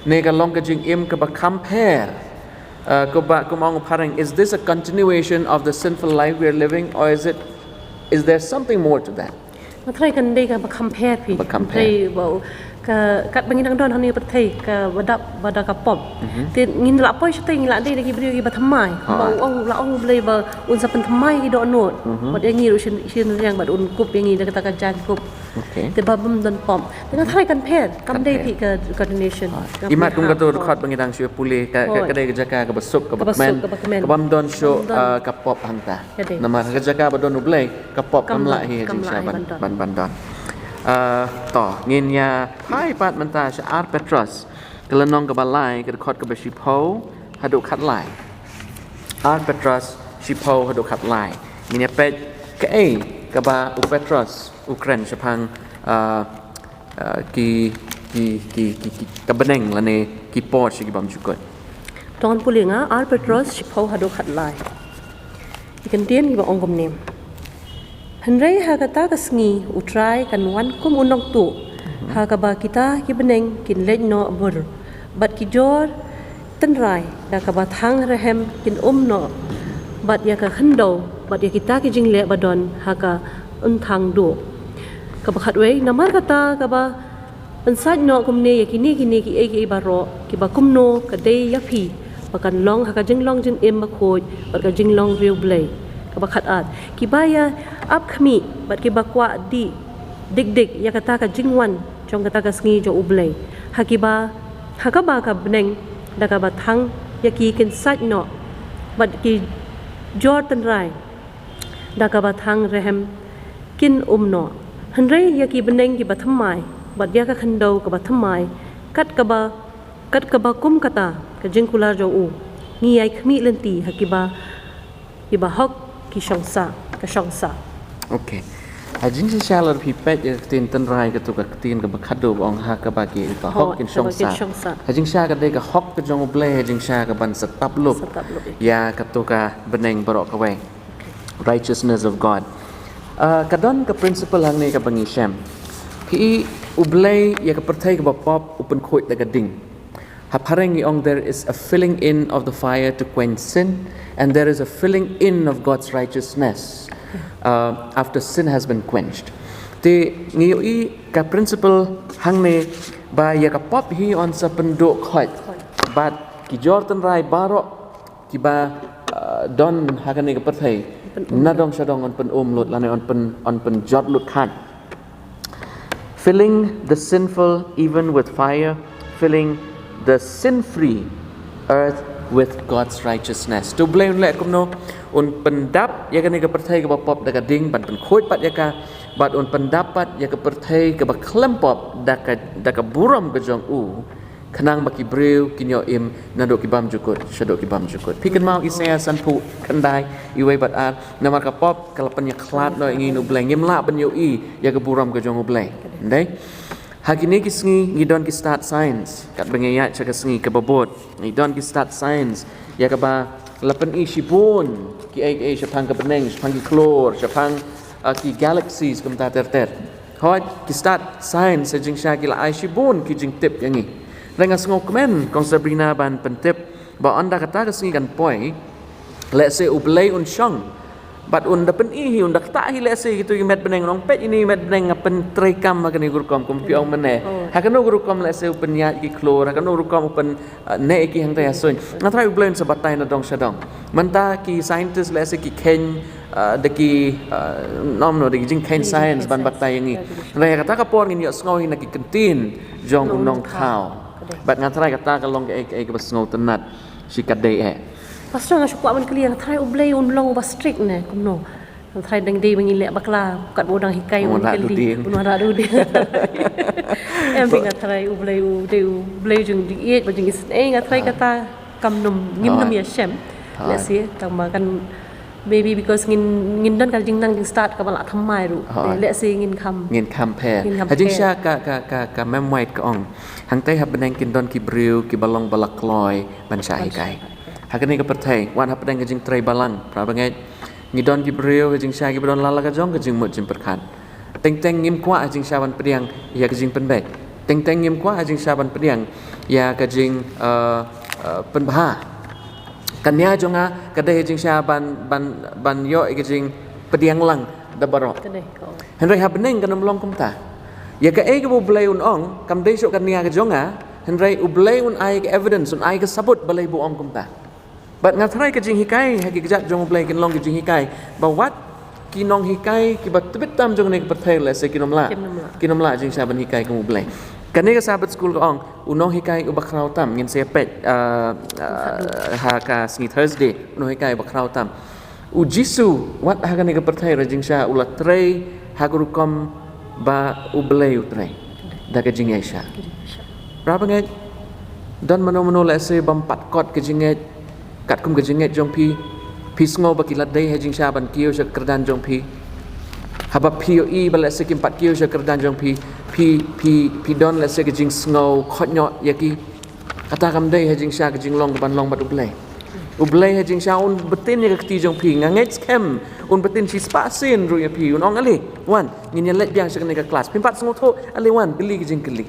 ne ka long ka jingim kaba kham pher? Uh, kaba, kum ong u phareng, is this a continuation of the sinful life we are living, or is it, is there something more to that? Nga tharai kan dei kaba kham pher phi. Kaba kham pher. Tharai ba u, ka, katba ngi dang don hangne pyrthei, kaba dap ba da ka pop. Mhm. Te ngin lah poi shatei, ngi lah dei da ki briew kiba thymmai. Ha. Ba u ong, lah ong U Blei ba un sa pynthymmai ki dohnud. Mhm. Bad ïa ngi ruh shin, shin riang bad un kup ïa ngi da kata ka jaiñ kup. Okay. Te ba bym don pop. Te nga tharai kan pher, kam dei phi ka coordination. Imat kum kato dkhot ba ngi dang shu pule ka, ka, ka dei ka jaka kaba suk, kaba kmen, kaba ym don shuh, ah, ka pop hangta. Namar ka jaka ba don U Blei, ka pop kam lah hi ha jingshisha ban, ban, ban don. Ah, to, ngin ïa phai pat mynta sha Ar Petros, ka lynnong kaba lai, ka dkhot kaba shiphew haduh khatlai. Ar Petros shiphew haduh khatlai. Ngin ïa peit kaei kaba u Petros u kren shaphang, ah, ah, ki, ki, ki, ki, ki, ka bneng lane ki por sha ki bymjukut. To ngan pule nga, Ar Petros shiphew haduh khatlai. Ki kyntien kiba ong kumne. Hynrei ha kata ka sngi U Trai kan wan kum u nongtuh, ha kaba kita ki bneng kin leit noh bur, bad ki jor tynrai da kaba thang rhem kin um noh, bad ïa ka khyndew, bad ïa kita ki jingleh ba don ha ka unthang duh. Kaba khatwei, namar kata kaba pynsait noh kumne ïa kine kine kiei kiei baroh, kiba kumno ka dei ïa phi ba kan long ha ka jinglong jingim bakhuid bad ka jinglong riewblei. Kaba khatar, kiba ïa ap khmih bad kiba kwah dih dik dik ïa kata ka jingwan jong kata ka sngi jong U Blei, ha kiba, ha kaba ka bneng da kaba thang ïa ki kin sait noh, bad ki jor tynrai da kaba thang rhem kin um noh. Hynrei ïa ki bneng kiba thymmai bad ïa ka khyndew kaba thymmai, kat kaba, kat kaba kum kata ka jingkular jong u, ngi ïai khmih lynti ha kiba, kiba hok ki shong sah, ka shong sah. Okay. Ha jingshisha lada phi peit ïa ka ktien tynrai, kato ka ktien kaba khadduh ba ong ha kaba ki, ba hok kin shong sah. Ha jingshisha ka dei ka hok ka jong U Blei ha jingshisha ka ban sa tap lup ïa kato ka bneng baroh kawei. Righteousness of God. Ah, ka don ka principle hangne kaba ngi shem. Phi i, U Blei ïa ka pyrthei kaba pop u pynkhuid da ka ding. Ha phareng ngi ong, there is a filling in of the fire to quench sin, and there is a filling in of God's righteousness, uh, after sin has been quenched. Te ngi ïohi ka principle hangne ba ïa ka pop hi yn sa pynduh khoit, bad ki jor tynrai baroh kiba, uh, don ha kane ka pyrthei, nadong shadong yn pyn-um lut lane yn pyn, yn pynjot lut kham. Filling the sinful even with fire, filling the sin-free earth with God's righteousness. To U Blei un leh kumno, un pyndap ïa kane ka pyrthei kaba pop da ka ding, ban pynkhuid pat ïa ka, bad un pyndap pat ïa ka pyrthei kaba khlem pop da ka, da ka burom ka jong u, khnang ba ki briew kin ïoh im naduh ki bymjukut shaduh ki bymjukut. Phi kynmaw Isaïah sanphew khyndai, wei bad ar, namar ka pop ka la pynïakhlad noh ïa ngi na U Blei, ngim lah ban ïohi ïa ka burom ka jong U Blei. Ym dei? Ha kine ki sngi ngi don ki stad science, katba ngi ïaid sha ka sngi kaba bud, ngi don ki stad science ïa kaba la pyni shibun kiei kiei shaphang ka bneng, shaphang ki khlur, shaphang, ah, ki galaxies kumta ter ter. Hooid, ki stad science ha jingshisha ki la ai shibun ki jingtip ïa ngi. Hynrei nga sngewkmen, Kong Sabrina, ban pyntip ba ynda kata ka sngi kan poi, lehse U Blei un shong bad un da pyni hi, un da ktah hi, lehse kito ki met bneng, un ong, peit ine i met bneng, nga pyntreikam ha kane ka rukom, kum phi ong mynne. Ha kano ka rukom lehse u pynïaid ki khlur, ha kano ka rukom u pyn, ah, neh ïa ki hangtai ha suiñ. Nga tharai U Blei un sa batai nadong shadong. Mynta ki scientist lehse ki kheiñ, ah, da ki, ah, nym no, da ki jingkheiñ science ban batai ïa ngi. Hynrei ha kata ka por ngin ïohsngew hi na ki kyntien jong u Nongthaw. Bad nga tharai kata ka long kaei kaei kaba sngewtynnat shikatdei eh. Pastor, nga shu kwah ban kylli, nga tharai U Blei un long uba strict ne kumno? Nga tharai dang dei ba ngi leh bakla, katba u dang hikai, un kylli, un wanrah duding. Em, phi, nga tharai U Blei u dei U Blei jong jingïeit bad jingisynei, nga tharai kata kam nym, ngim nym ïashem. Lehse tang ba kan Maybe because ngin, ngin don ka jingnang jingstad kaba la thymmai ruh. Hooid. Te lehse ngin kham. Ngin kham pher. Ngin kham pher. Ha jingshisha ka, ka, ka, ka Mem White ka ong, hangtei ha bneng kin don ki briew kiba long ba la kloi ban shah hikai. Ha kane ka pyrthei, wat hapdeng ka jingtrei balang, para bangeit, ngi don ki briew ha jingshisha kiba don la la ka jong ka jingmut jingpyrkhat. Teng teng ngim kwah ha jingshisha ban pdiang ïa ka jingpynbeit. Teng teng ngim kwah ha jingshisha ban pdiang ïa ka jing, eh, eh, pynbha. Ka nia jong nga ka dei ha jingshisha ban, ban, ban ïoh ïa ka jingpdiang lang da baroh. Ka dei, ka ong. Hynrei ha bneng kan ym long kumta. Ïa kaei kaba U Blei un ong kam dei shuh ka nia ka jong nga, hynrei U Blei un ai ka evidence, un ai ka sabut balei ba u ong kumta. Bad nga tharai ka jinghikai ha ki kjat jong U Blei kin long ka jinghikai ba wat ki nonghikai kiba tbit tam jong kane ka pyrthei lehse kin ym lah. Kin ym lah. Kin ym lah jingshisha ban hikai kum U Blei. Kane ka Sabbath School ka ong, u nonghikai uba khraw tam, ngin sa ïa peit, ah, ah, ha ka sngi Thursday, u nonghikai uba khraw tam. U Jisu, wat ha kane ka pyrthei, ha jingshisha u la trei ha ka rukom ba U Blei u trei da ka jingïaishah. Para bangeit, don mano mano lehse bym pat kot ka jingngeit katkum ka jingngeit jong phi. Phi sngew ba ki la dei ha jingshisha ban kiew sha ka kyrdan jong phi. Haba phi ïohi ba lehse kim pat kiew sha ka kyrdan jong phi, phi, phi, phi don lehse ka jingsngew khot ñiuh ïa ki. Kata kam dei ha jingshisha ka jinglong kaban long bad U Blei. U Blei ha jingshisha un btin ïa ka kti jong phi. Nga ngeit skhem un btin shispah sien ruh ïa phi, un ong, ale wan, ngin ïa leit biang sha kane ka klas. Phim pat sngewthuh, ale wan, kylli ki jingkylli.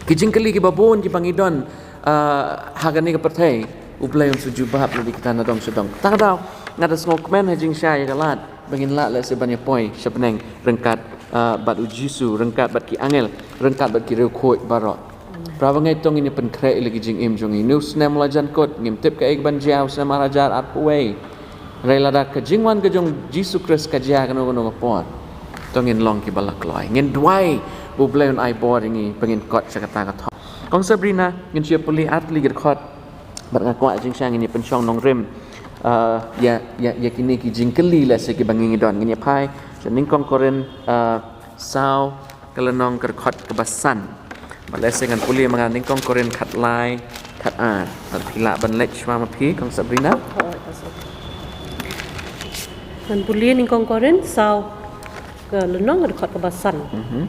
Ki jingkylli kiba bun kiba ngi don, ah, ha kane ka pyrthei, U Blei un sa jubab ïa kita na dong sha dong. Kata ka daw nga da sngewkmen ha jingshisha ïa ka lad ba ngin lah lehse ban ïa poi sha bneng ryngkat, ah, bad U Jisu, ryngkat bad ki angel, ryngkat bad ki riewkhuid baroh. Para bangeit, to ngin ïa pynkhreh ïa la ki jingim jong ngi. Une u snem u la jan kut, ngim tip kaei kaban jia ha u snem ar hajar arphew wei. Hynrei lada ka jingwan ka jong Jisu Khrist ka jia kano kano ka por, to ngin long kiba la kloi. Ngin duwai ba U Blei un ai bor ïa ngi ba ngin kot sha kata ka thong. Kong Sabrina, ngin shu ïa pule ar tylli ki dkhot. Bad nga kwah jingshisha ngin ïa pynshong nongrim, ah, ïa, ïa, ïa kine ki jingkylli lehse kiba ngi ngi don. Ngin ïa phai sha Nyngkong Korinth, ah, saw ka lynnong ka dkhot kaba san. Bad lehse ngan pule ma nga Nyngkong Korinth khatlai, khatar. Bad phi lah ban leit shuwa ma phi, Kong Sabrina. Ngan pule Nyngkong Korinth saw ka lynnong ka dkhot kaba san. Mhm.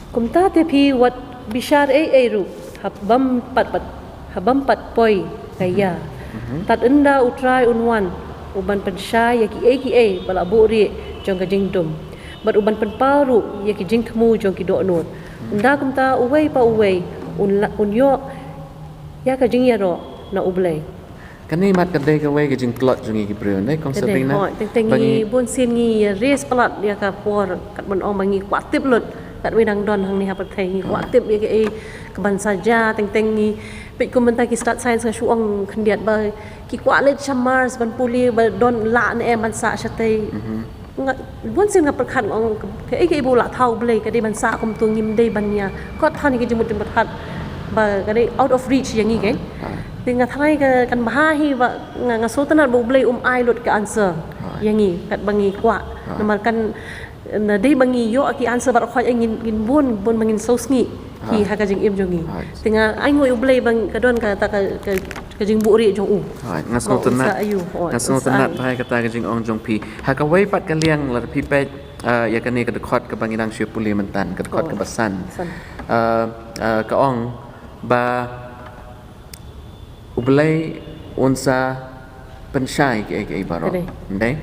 Kumta te phi wat bishar ei ei ruh, haba ym pat, pat, haba ym pat poi ka ïa. Mhm. Tad ynda U Trai un wan, u ban pynshai ïa kiei kiei ba la buhrieh jong ka jingdum, bad u ban pynpaw ruh ïa ki jingthmu jong ki dohnud. Mhm. Ynda kumta uwei pa uwei un la, un ïoh ïa ka jingïaroh na U Blei. Kane mat ka dei kawei ka jingtlot jong ngi ki briew, ne, Kong Sabrina? Ka dei, hooid, teng teng ngi bun sien ngi ïa raise palat ïa ka por, kat ban ong ba ngi kwah tip lut katba dang don hangne ha pyrthei, ngi kwah tip ïa kaei kaban sa jia. Teng teng ngi peit kum mynta ki stad science, nga shu ong khyndiat ba ki kwah leit sha Mars ban pule ba don lah ne em ban sah shatei. Mhm. Nga, bun sien nga pyrkhat, nga ong, kaei kaei ba u la thaw U Blei, ka dei ban sah kumto, ngim dei ban ïa kot than ïa ka jingmut jingpyrkhat ba ka dei out of reach ïa ngi, keiñ. Ah. Te nga tharai ka, kan bha hi ba nga, nga sngewtynnat ba U Blei um ai lut ka answer ïa ngi katba ngi kwah. Ah. Namar kan, na dei ba ngi ïoh ki answer baroh khoit, ngin, ngin bun, bun ba ngin sngewsih hi ha ka jingim jong ngi. Te nga ainguh ïa U Blei ba ka don kata ka, ka, ka jingbuhrieh jong u. Hooid, nga sngewtynnat. Nga sngewtynnat bha ïa kata ka jingong jong phi. Ha kawei pat ka liang, lada phi peit, ah, ïa kane ka dkhot kaba ngi dang shu pule mynta, ka dkhot kaba san. San. Ah, ah, ka ong ba U Blei un sa pynshai kiei kiei baroh. Ka dei. Ym dei?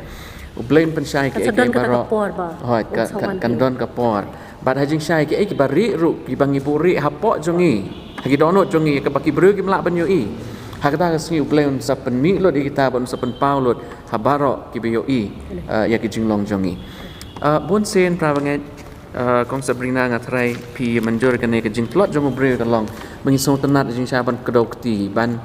U Blei un pynshai kiei kiei baroh. Kan sa don kata ka por ba. Hooid, kan, kan don ka por. Bad ha jingshai kiei kiei kiba rieh ruh, kiba ngi buhrieh hapoh jong ngi, ha ki dohnud jong ngi, kaba ki briew kim lah ban ïohi, ha kata ka sngi U Blei un sa pynmih lut ïa kita bad un sa pynpaw lut ha baroh kiba ïohi, eh, ïa ki jinglong jong ngi. Eh, bun sien para bangeit, eh, Kong Sabrina, nga tharai phi mynjur kane ka jingtlot jong u briew ka long ba ngi sngewtynnat jingshai ban kdew kti, ban,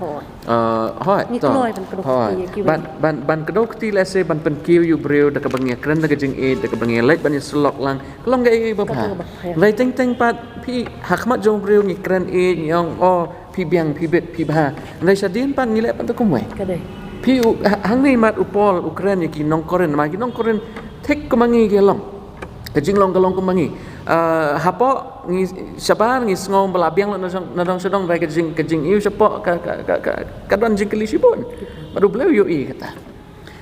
eh, hooid, ngi kloi ban kdew kti ïa kiwei. Ban, ban, ban kdew kti lehse ban pynkiew ïa u briew da kaba ngi ïakren da ka jingïeit, da kaba ngi ïaleit ban ïasyllok lang. Ka long kaei kaei ba bha. Hooid. Hynrei teng teng pat phi ha khmat jong u briew ngi kren ïeit, ngi ong, oh, phi biang, phi bit, phi bha. Hynrei shadien pat ngi leh pat kumwei. Ka dei. Phi u, ha, hangne mat u Paul u kren ïa ki nong Korinth, ma ki nong Korinth thik kumba ngi ki long. Ka jinglong ka long kumba ngi. Ah, hapoh ngi shabar ngi sngew ba la biang lut na dong, na dong sha dong, hynrei ka jing, ka jingïohi shapoh ka, ka, ka, ka, ka don jingkylli shibun. Bad U Blei u ïohi kata.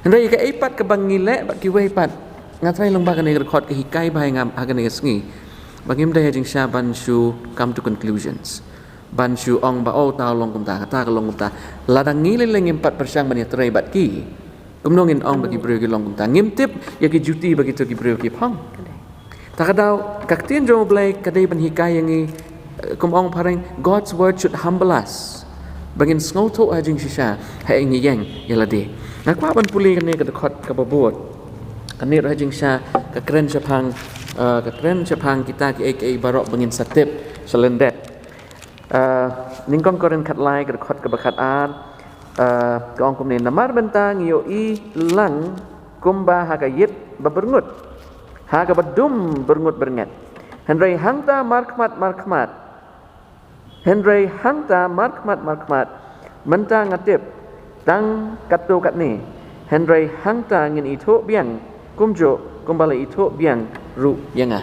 Hynrei ïa kaei pat kaba ngi leh bad kiwei pat, nga tharai long ba kane ka dkhot ka hikai bha ïa nga ha kane ka sngi ba ngim dei ha jingshisha ban shu come to conclusions, ban shu ong ba, oh, ta long kumta, kata ka long kumta. Lada ngi lei lei ngim pat pyrshang ban ïatrei bad ki, kumno ngin ong ba ki briew ki long kumta? Ngim tip ïa ki juti ba kito ki briew ki phong. Ta ka daw, ka ktien jong U Blei ka dei ban hikai ïa ngi, eh, kum ong phareng, God's word should humble us. Ba ngin sngewthuh ha jingshisha, ha ïing ïa lade. Nga kwah ban pule kane ka dkhot kaba bud. Kane ruh ha jingshisha ka kren shaphang, eh, ka kren shaphang kita kiei kiei baroh ba ngin sa tip sha lyndet. Eh, Nyngkong Korinth khatlai ka dkhot kaba khatar, eh, ka ong kumne, namar mynta ngi ïohi lang kumba ha ka ïit ba byrngut, ha kaba dum byrngut byrnget. Hynrei hangta markhmat markhmat, hynrei hangta markhmat markhmat, mynta nga tip tang katto katne, hynrei hangta ngin ithuh biang kumjuh kumba la ithuh biang ruh ïa nga.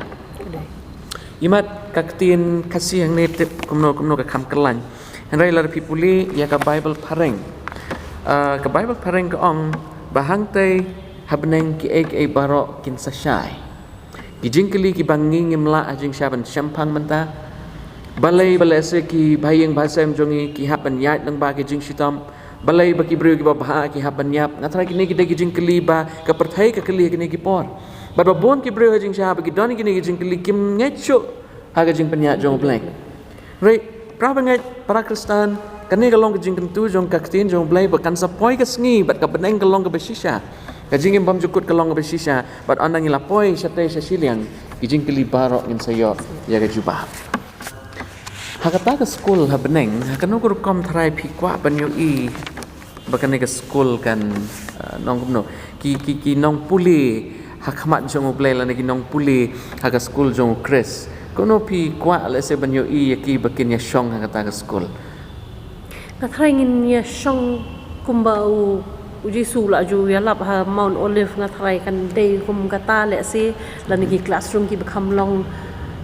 Imat ka ktien Khasi hangne tip kumno kumno ka kham kyllain. Hynrei lada phi pule ïa ka Bible phareng, ah, ka Bible phareng ka ong ba hangtei ha bneng kiei kiei baroh kin sa shai. Ki jingkylli kiba ngi ngim lah ha jingshisha ban shemphang mynta. Balei ba lehse ki bahaïing bahasem jong ngi ki hap ban ïaid lyngba ki jingshitom? Balei ba ki briew kiba bha ki hap ban ïap? Nga tharai kine ki dei ki jingkylli ba ka pyrthei ka kylli ha kine ki por. Bad ba bun ki briew ha jingshisha ba ki don kine ki jingkylli kim ngeit shuh ha ka jingpynïaid jong U Blei. Hynrei para bangeit, para Khristan, kane ka long ka jingkyntu jong ka ktien jong U Blei ba kan sa poi ka sngi bad ka bneng ka long kaba shisha. Ka jingim bymjukut ka long kaba shisha, bad ynda ngi la poi shatei sha shiliang, ki jingkylli baroh ngin sa ïoh ïa ka jubab. Ha kata ka skul ha bneng, ha kano ka rukom tharai phi kwah ban ïohi ba kane ka skul kan, ah, nongkumno, ki, ki, ki nongpule ha khmat jong U Blei lane ki nongpule ha ka skul jong U Khrist? Kumno phi kwah lehse ban ïohi ïa ki ba kin ïashong ha kata ka skul? Nga tharai ngin ïashong kumba u, u Jisu la ju ïalap ha Mount Olive, nga tharai kan dei kum kata lehse, lane ki classroom kiba kham long,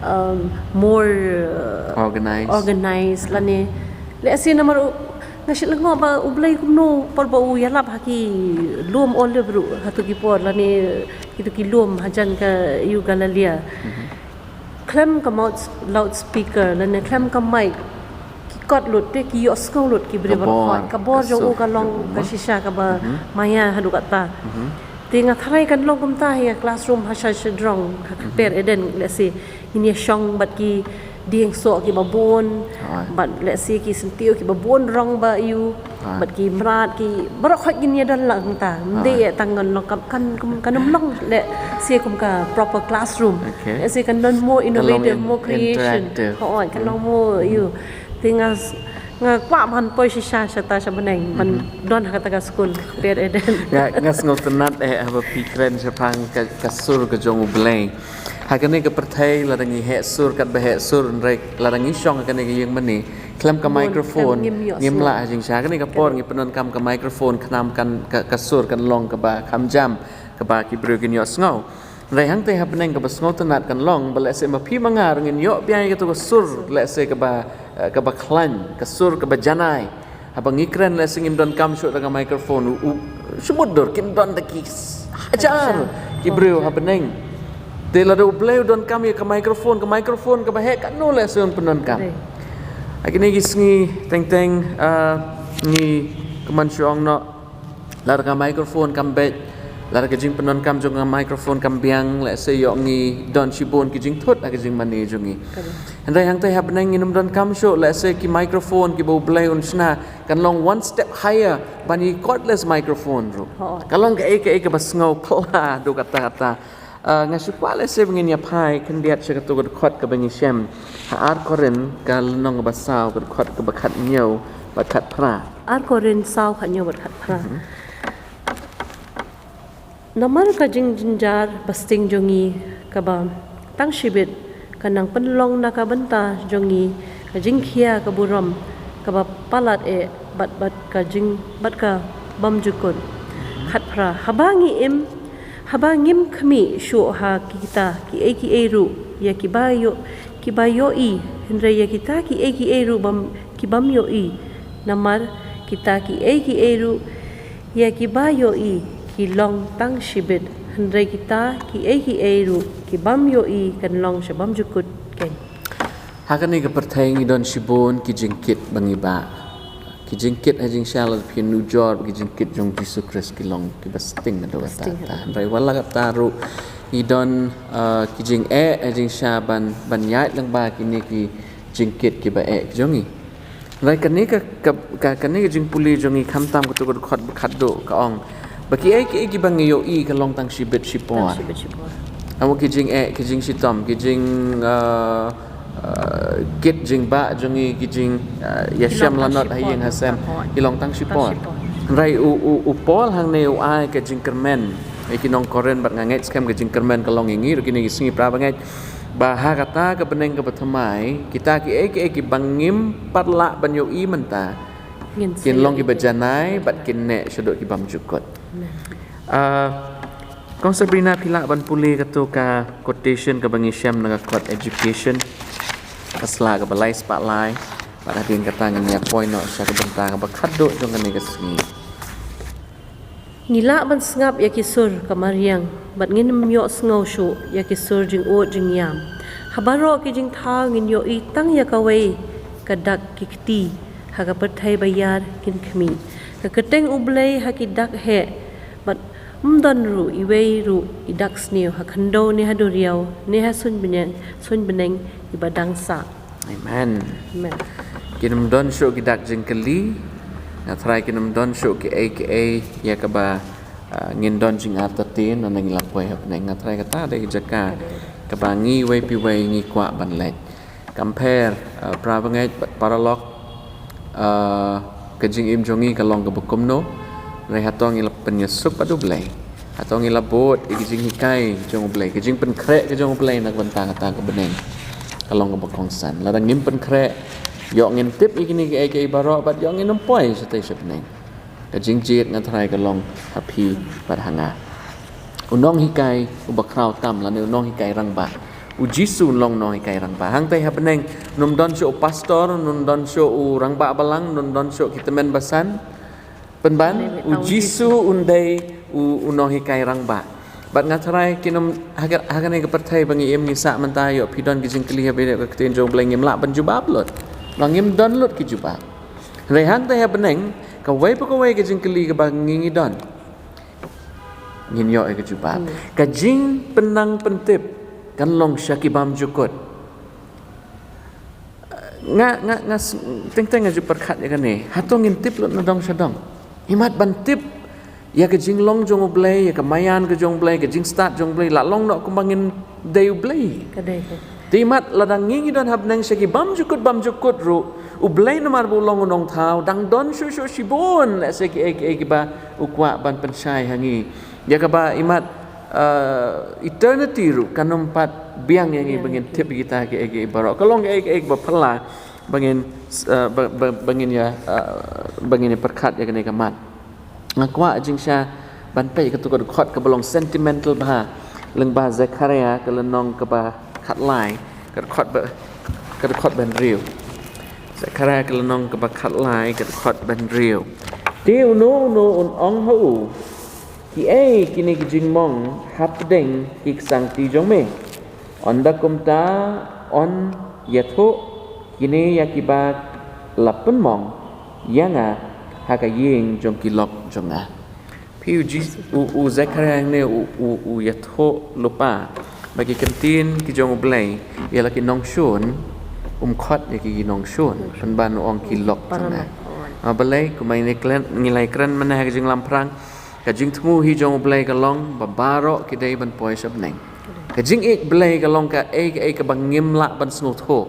um, more, uh, organized, lane lehse namar u, nga shu lyngngoh ba U Blei kumno por ba u ïalap ha ki lum Olive ruh, ha tu ki por lane kitu ki lum hajan ka ïew Galilaia. Khlem ka mouth, loudspeaker lane khlem ka mic, ki kot lut te ki ïohsngew lut ki briew baroh. Ka bor jong u ka long ka shisha kaba maïa haduh katta. Te nga tharai kan long kumta ha classroom ha sha shadrong ha kper Eden lehse. Ngin ïashong bad ki dieng soh kiba bun, bad lehse ki syntiew kiba bun rong ba ïu, bad ki mrad ki baroh khoit ngin ïadon lang kumta. Ym dei tang ngan long kan, kan, kan ym long lehse kum ka proper classroom. Lehse kan don more innovative, more creation. Hooid, kan long more ïu. Te nga s-, nga kwah ban poi shisha shata sha bneng ban don ha kata ka skul kper Eden. Nga, nga sngewtynnat eh haba phi kren shaphang ka, ka sur ka jong U Blei. Ha kane ka pyrthei lada ngi heh sur katba heh sur, hynrei lada ngi shong ha kane ka ïing mane khlem ka microphone ngim lah ha jingshisha. Kane ka por ngi pyndonkam ka microphone khnang kan ka, ka sur kan long kaba kham jam, kaba ki briew kin ïohsngew. Hynrei hangtei ha bneng kaba sngewtynnat kan long ba lehse ma phi ma nga ruh ngin ïoh biang ïa kato ka sur lehse kaba, eh, kaba khlaiñ, ka sur kaba janai. Haba ngi kren lehse ngim donkam shuh da ka microphone, u, u, shu mutdur, kin don da ki s-, hajar ki briew ha bneng. Te lada U Blei u donkam ïa ka microphone, ka microphone kaba heh katno lehse un pyndonkam. Ha kine ki sngi teng teng, ah, ngi kmen shu ong noh, lada ka microphone kam beit, lada ka jingpyndonkam jong ka microphone kam biang, lehse ïoh ngi don shibun ki jingthut ha ka jingmane jong ngi. Hynrei hangtei ha bneng ngin ym donkam shuh lehse ki microphone kiba U Blei un shna, kan long one step higher ban ïa cordless microphone ruh. Ka long kaei kaei kaba sngew phylla haduh katta katta. Ah, nga shu kwah lehse ba ngin ïa phai khyndiat sha kato ka dkhot kaba ngi shem ha Ar Korinth ka lynnong kaba saw ka dkhot kaba khathynñiew bad khatphra. Ar Korinth saw khathynñiew bad khatphra. Namar ka jingjynjar basting jong ngi kaba tang shibit ka nang pynlong na ka bynta jong ngi ka jingkhia ka burom kaba palat eh bad, bad ka jing, bad ka bymjukut. Khatphra. Haba ngi im, haba ngim khmih shuh ha kita kiei kiei ruh ïa kiba ïoh, kiba ïohi, hynrei ïa kita kiei kiei ruh bym, ki bym ïohi. Namar kita kiei kiei ruh ïa kiba ïohi ki long tang shibit, hynrei kita kiei kiei ruh ki bym ïohi kan long sha bymjukut keiñ. Ha kane ka pyrthei ngi don shibun ki jingkit ba ngi bah. Ki jingkit ha jingshisha lada phi nujor ba ki jingkit jong Jisu Khrist ki long kiba sting haduh katta katta. Hynrei wat la katta ruh ngi don, uh, ki jingeh ha jingshisha ban, ban ïaid lyngba kine ki jingkit kiba eh jong ngi. Hynrei kane ka, ka, ka, kane ka jingpule jong ngi khamtam kato ka dkhot ba khatduh ka ong ba kiei kiei kiba ngi ïohi ka long tang shibit shipor. Tang shibit shipor. Amo ki jingeh, ki jingshitom, ki jing, uh, uh, kit jingbah jong ngi, ki jing, uh, ïashem lanot ha ïing ha sem, ki long tang shipor. Hynrei u, u, u Paul hangne u ai ka jingkyrmen ïa ki nong Korinth, bad nga ngeit skhem ka jingkyrmen ka long ïa ngi ruh kine ki sngi para bangeit, ba ha kata ka bneng kaba thymmai kita kiei kiei kiba ngim pat lah ban ïohi mynta kin long kiba janai bad kin neh shaduh ki bymjukut. Amen. Ah, Kong Sabrina, phi lah ban pule kato ka quotation kaba ngi shem na ka kot Education, ka sla kaba lai spah lai, bad hadien kata ngin ïa poi noh sha ka bynta kaba khatduh jong kane ka sngi. Ngi lah ban sngap ïa ki sur ka mariang, bad ngin ym ïohsngew shuh ïa ki sur jingud jingïam. Ha baroh ki jingthaw ngin ïohi tang ïa kawei ka dak ki kti, ha ka pyrthei ba ïar kin khmih. Ka kyrteng U Blei ha ki dak heh, bad ym don ruh iwei ruh i dak sniew ha khyndew ne ha duriaw ne ha suiñ bneng, suiñ bneng iba dang sah. Amen. Amen. Kin ym don shuh ki dak jingkylli, nga tharai kin ym don shuh kiei kiei ïa kaba, ah, ngin don jingartatien ynda ngi la poi ha bneng. Nga tharai kata dei ka jaka kaba ngi iwei pa iwei ngi kwah ban leit. Compare, ah, para bangeit bad paralok, ah, ka jingim jong ngi ka long kaba kumno, hynrei hato ngi la pynïasuk bad U Blei? Hato ngi la bud ïa ka jinghikai jong U Blei, ka jingpynkhreh ka jong U Blei na ka bynta kata ka bneng? Ka long kaba kongsan. Lada ngim pynkhreh, ïoh ngin tip ïa kine kiei kiei baroh bad ïoh ngin ym poi shatei sha bneng. Ka jingjied nga tharai ka long ha phi bad ha nga. U nonghikai uba khraw tam lane u nonghikai rangbah, U Jisu un long nonghikai rangbah. Hangtei ha bneng un ym don shuh u pastor, un ym don shuh u rangbah balang, un ym don shuh ki tymmen basan. Pynban U Jisu un dei u, u nonghikai rangbah. Bad nga tharai kin ym ha ka, ha kane ka pyrthei ba ngi im ngi sah mynta, ïoh phi don ki jingkylli ha ba ïadei ka ktien jong U Blei, ngim lah ban jubab lut. Ba ngim don lut ki jubab. Hynrei hangtei ha bneng kawei pa kawei ka jingkylli kaba ngi ngi don, ngin ïoh ïa ka jubab. Hmm. Ka jingpynnang pyntip kan long sha ki bymjukut. Nga, nga, nga s-, teng teng nga ju pyrkhat ïa kane. Hato ngin tip lut na dong sha dong? Imat ban tip ïa ka jinglong jong U Blei, ïa ka maïan ka jong U Blei, ka jingstad jong U Blei, la long noh kumba ngin dei U Blei. Ka dei ka. Te imat lada ngi ngi don ha bneng sha ki bymjukut bymjukut ruh, U Blei namar ba u long u nongthaw, dang don shuh shuh shibun lehse kiei kiei kiba u kwah ban pynshai ha ngi. Ïa kaba imat, uh, eternity ruh kan ym pat biang ïa ngi ba ngin tip ïa kita kiei kiei baroh. Ka long kiei kiei ba phylla ba ngin, uh, ba, ba, ba ngin ïa, uh, ba ngin ïa pyrkhat ïa kane ka mat. Nga kwah jingshisha ban peit kato ka dkhot kaba long sentimental bha lyngba Zekhariah ka lynnong kaba khatlai, ka dkhot ba, ka dkhot ba hynriew. Zekhariah ka lynnong kaba khatlai, ka dkhot ba hynriew. Te uno uno un ong ha u, kiei kine ki jingmong hapdeng ki ksangti jong me? Ynda kumta yn ïathuh kine ïa kiba la pynmong ïa nga ha ka ïing jong ki lok jong nga. Phi u Jis-, u, u Zekhariah ne u, u, u ïathuh lypa ba ki ktien ki jong U Blei ïa la ki nongshun, um khot ïa ki nongshun, pynban u ong ki lok jong nga. Ah, balei, kumba ngi la kren, ngi la kren mynne ha ka jinglamphrang, ka jingthmu hi jong U Blei ka long ba baroh ki dei ban poi sha bneng. Ka jingïeit Blei ka long kaei kaei kaba ngim lah ban sngewthuh.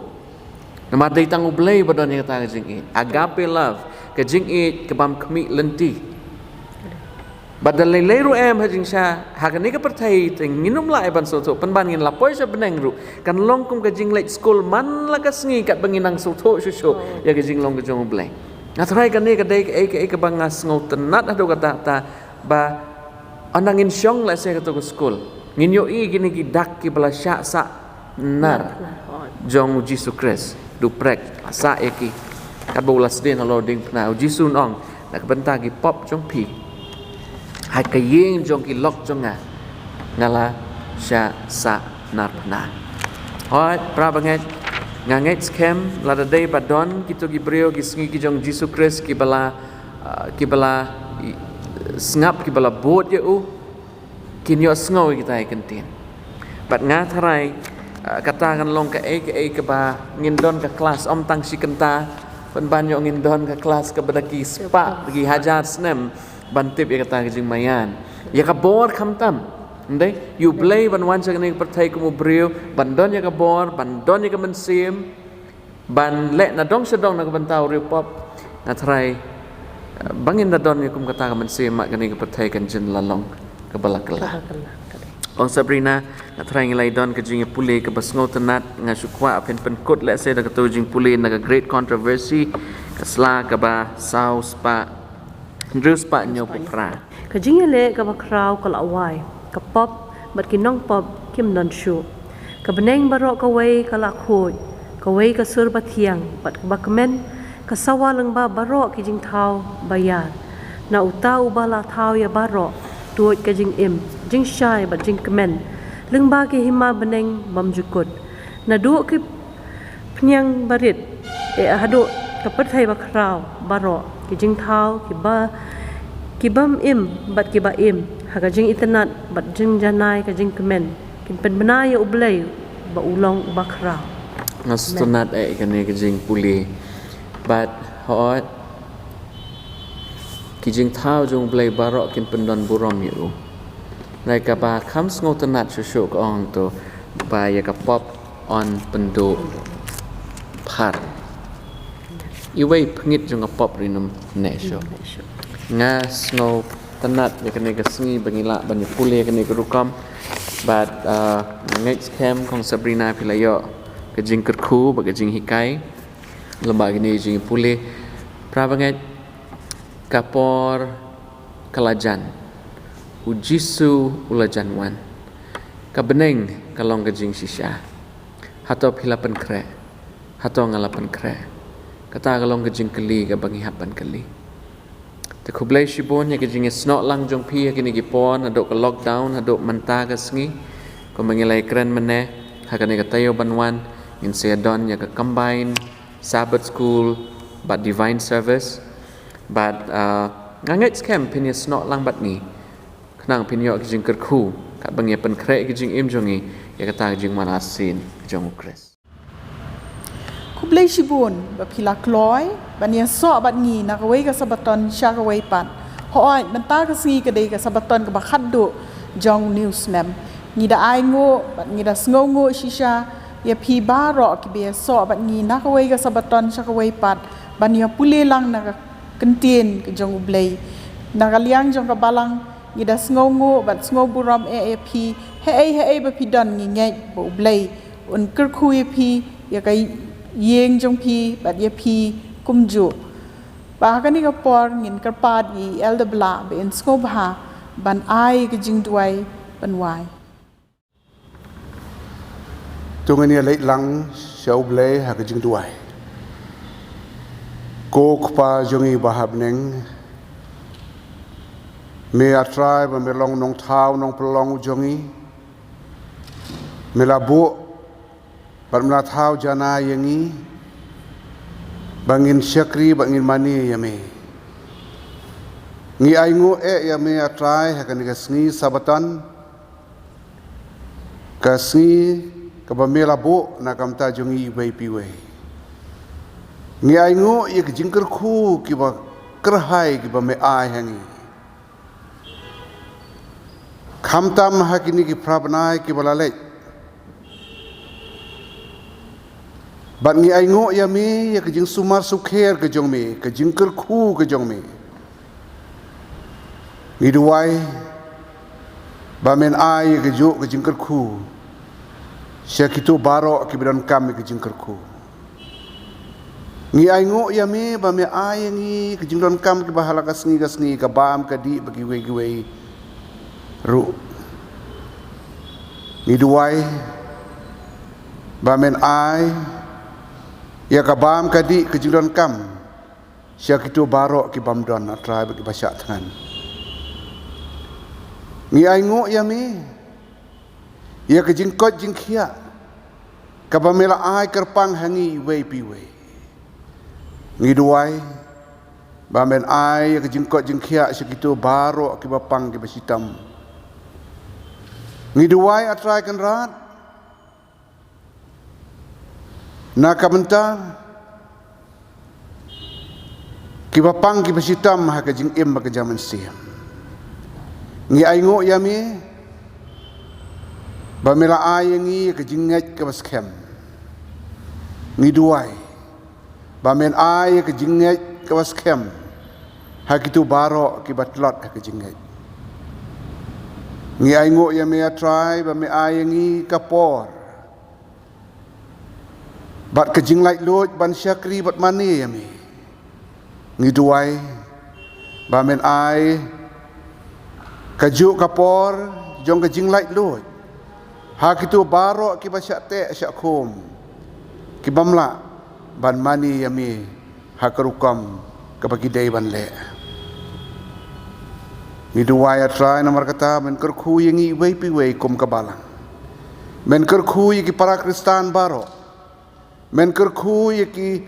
Namar dei tang U Blei ba don ïa kata ka jingïeit. Agape love, ka jingïeit ka bym khmih lynti. Bad da lei lei ruh em ha jingshisha ha kane ka pyrthei te ngin ym lah ban sngewthuh, pynban ngin la poi sha bneng ruh kan long kum ka jingleit skul man la ka sngi katba ngin nang sngewthuh shuh shuh ïa ka jinglong ka jong U Blei. Nga tharai kane ka dei kaei kaei kaba nga sngewtynnat haduh katta katta ba ynda ngin shong lehse kato ka skul, ngin ïohi kine ki dak kiba la shah sah nar jong U Jisu Khrist, du prek, sah ïa ki. Katba u la sdien halor diengphna, U Jisu un ong, na ka bynta ki pop jong phi ha ka ïing jong ki lok jong nga, nga la shah sah narphna. Hooid, para bangeit, nga ngeit skhem lada dei ba don kito ki briew ki sngi ki jong Jisu Khrist kiba la, ah, kiba la i- sngap, kiba la bud ïa u, kin ïohsngew ïa kita ki kyntien. Bad nga tharai, ah, kata kan long kaei kaei kaba ngin don ka klas, ym tang shi kynta, pynban ïoh ngin don ka klas kaba da ki spah, da ki hajar snem ban tip ïa kata ka jingmaïan. Ïa ka bor khamtam. Ym dei, ïa u Blei ban wan sha kane ka pyrthei kum u briew, ban don ïa ka bor, ban don ïa ka mynsiem, ban leh na dong sha dong na ka bynta u riewpop. Nga tharai, eh, ba ngin da don ïa kum kata ka mynsiem, ma kane ka pyrthei kan jin la long kaba la kylla. Kaba la kylla, ka dei. Kong Sabrina, nga tharai ngi la ïa don ka jingïapule kaba sngewtynnat, nga shu kwah phin pynkut lehse da kato jingpule na ka Great Controversy, ka sla kaba saw spah, hynriew spah hynñiew phew phra. Ka jingïaleh kaba khraw ka la wai, ka pop bad ki nongpop kim don shuh. Ka bneng baroh kawei ka la khuid, kawei ka sur ba thiang bad kaba kmen, ka sawa lyngba baroh ki jingthaw ba ïar. Na uta uba la thaw ïa baroh, tuid ka jingim, jingshai bad jingkmen, lyngba ki hima bneng bymjukut. Naduh ki phniang barit, eh, haduh ka pyrthei bakhraw baroh, ki jingthaw, kiba, ki bym im bad kiba im, ha ka jingitynnat bad jingjanai ka jingkmen, kin pynbna ïa u Blei ba u long uba khraw. Nga sngewtynnat eh kane ka jingpule. Bad hooid, ki jingthaw jong u Blei baroh kin pyndon burom ïa u. Hynrei kaba kham sngewtynnat shuh shuh ka ong to ba ïa ka pop yn pynduh phar. Iwei pynngit jong ka pop ri nym neh shuh. Nga sngewtynnat ïa kane ka sngi ba ngi lah ban ïa pule ïa kane ka rukom. Bad, ah, nga ngeit skhem Kong Sabrina phi la ïoh ka jingkyrkhu bad ka jinghikai lyngba kane ka jingïapule. Para bangeit, ka por ka la jan. U Jisu u la jan wan. Ka bneng ka long ka jingshisha. Hato phi la pynkhreh? Hato nga la pynkhreh? Kata ka long ka jingkylli kaba ngi hap ban kylli. Te khublei shibun ïa ka jingïasnoh lang jong phi ha kine ki por, naduh ka lockdown haduh mynta ka sngi. Kumba ngi la ïakren mynne, ha kane ka taïew ban wan ngin sa ïa don ïa ka combined Sabbath School bad Divine Service. Bad, ah, nga ngeit skhem phin ïasnoh lang bad ngi, khnang phin ïoh ka jingkyrkhu katba ngi ïa pynkhreh ka jingim jong ngi ïa kata ka jingwan arsien jong u Khrist. Khublei shibun ba phi la kloi ban ïasoh bad ngi na kawei ka Sabbaton sha kawei pat. Hooid, mynta ka sngi ka dei ka Sabbaton kaba khatduh jong u new snem. Ngi da ainguh bad ngi da sngewnguh shisha ïa phi baroh kiba ïasoh bad ngi na kawei ka Sabbaton sha kawei pat ban ïapule lang na ka kyntien ka jong u Blei. Na ka liang jong ka balang ngi da sngewnguh bad sngewburom eh ïa phi, haei haei ba phi don ngi ngeit ba u Blei un kyrkhu ïa phi, ïa ka ïing jong phi bad ïa phi kumjuh. Ba ha kane ka por ngin kyrpad ïa i Elder Blah ba in sngewbha ban ai ka jingduwai ban wai. To ngin ïa leit lang sha u Blei ha ka jingduwai. Ko Kpa jong ngi ba ha bneng, me A Trai ba me long Nongthaw Nongpynlong jong ngi, me la buh bad me la thaw jana ïa ngi ba ngin shakri bad ngin mane ïa me. Ngi ainguh eh ïa me A Trai ha kane ka sngi Sabbaton, ka sngi kaba me la buh na ka bynta jong ngi iwei pa iwei. Ngi ainguh ïa ka jingkyrkhu kiba kyrhai kiba me ai ha ngi, khamtam ha kine ki phra bnai kiba la leit. Bad ngi ainguh ïa me ïa ka jingsumar sukher ka jong me, ka jingkyrkhu ka jong me. Ngi duwai ba men ai ïa kajuh ka jingkyrkhu sha kito baroh kiba donkam ïa ka jingkyrkhu. Ngi ainguh ïa me ba me ai ïa ngi ka jingdonkam kiba ha la ka sngi ka sngi, ka bam ka dih bad kiwei kiwei ruh. Ngi duwai ba men ai ïa ka bam ka dih ka jingdonkam sha kito baroh ki bym don, A Trai, bad kiba shah thngan. Ngi ainguh ïa me ïa ka jingkoit jingkhiah kaba me la ai kyrpang ha ngi iwei pa iwei. Ngi duwai ba men ai ïa ka jingkoit jingkhiah sha kito baroh kiba pang kiba shitom. Ngi duwai, A Trai Kynrad, na ka bynta kiba pang kiba shitom ha ka jingim bad ka jingmynsiem. Ngi ainguh ïa me ba me la ai ïa ngi ka jingngeit kaba skhem. Ngi duwai ba men ai ïa ka jingngeit kaba skhem ha kito baroh kiba tlot ha ka jingngeit. Ngi ainguh ïa me, A Trai, ba me ai ïa ngi ka por bad ka jinglaitluid ban shakri bad mane ïa me. Ngi duwai ba men ai kajuh ka por jong ka jinglaitluid ha kito baroh kiba shah teh shah khum, kibym lah ban mane ïa me ha ka rukom kaba ki dei ban leh. Ngi duwai, A Trai, namar kata men kyrkhu ïa ngi iwei pa iwei kum ka balang. Men kyrkhu ïa ki para Khristan baroh. Men kyrkhu ïa ki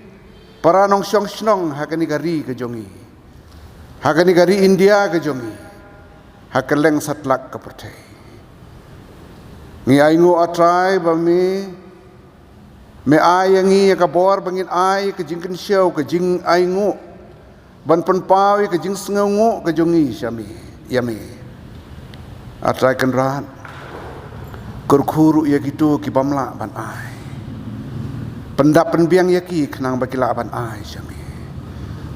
para nongshong shnong ha kane ka ri ka jong ngi, ha kane ka ri India ka jong ngi, ha kylleng satlak ka pyrthei. Ngi ainguh, A Trai, ba me, me ai ïa ngi ïa ka bor ba ngin ai ka jingkynshew, ka jingainguh, ban pynpaw ïa ka jingsngewnguh ka jong ngi sha me, ïa me. A Trai Kynrad, kyrkhu ruh ïa kito kibym lah ban ai. Pyndap pynbiang ïa ki khnang ba ki lah ban ai sha me.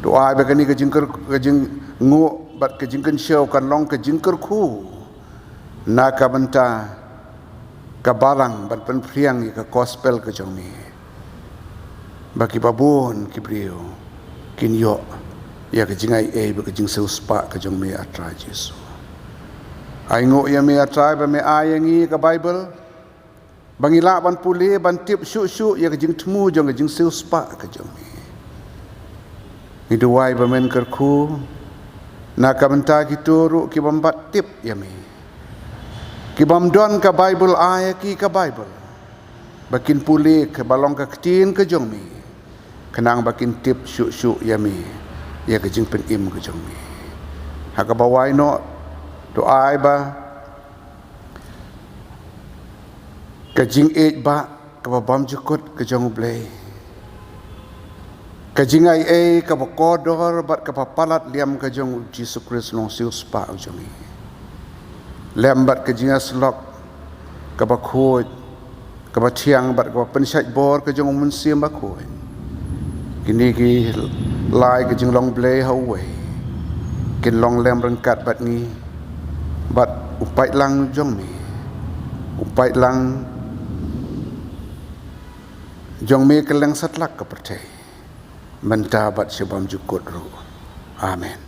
To ai ba kane ka jingkyr-, ka jingnguh bad ka jingkynshew kan long ka jingkyrkhu na ka bynta ka balang ban pynphriang ïa ka gospel ka jong me, ba kiba bun ki briew kin ïoh ïa ka jingaiei bad ka jingsiewspah ka jong me, A Trai Jisu. Ainguh ïa me, A Trai, ba me ai ïa ngi ka Baibl ba ngi lah ban pule, ban tip shuh shuh ïa ka jingthmu jong ka jingsiewspah ka jong me. Ngi duwai ba men kyrkhu na ka bynta kito ruh kibym pat tip ïa me, kibym don ka Baibl, ai ïa ki ka Baibl ba kin pule kaba long ka ktien ka jong me, khnang ba kin tip shuh shuh ïa me, ïa ka jingpynim ka jong me. Ha kaba wai noh, to ai ba ka jingïeit ba kaba bymjukut ka jong U Blei, ka jingaiei kaba kordor bad kaba palat liam ka jong U Jisu Khrist, u Nongsiewspah u jong ngi, lem bad ka jingïasyllok kaba khuid, kaba thiang bad kaba pynshait bor ka jong U Mynsiem Bakhuid, kine ki lai ka jinglong Blei ha uwei kin long lem ryngkat bad ngi, bad u paidlang jong me, u paidlang jong me kylleng satlak ka pyrthei, mynta bad sha bymjukut ruh. Amen.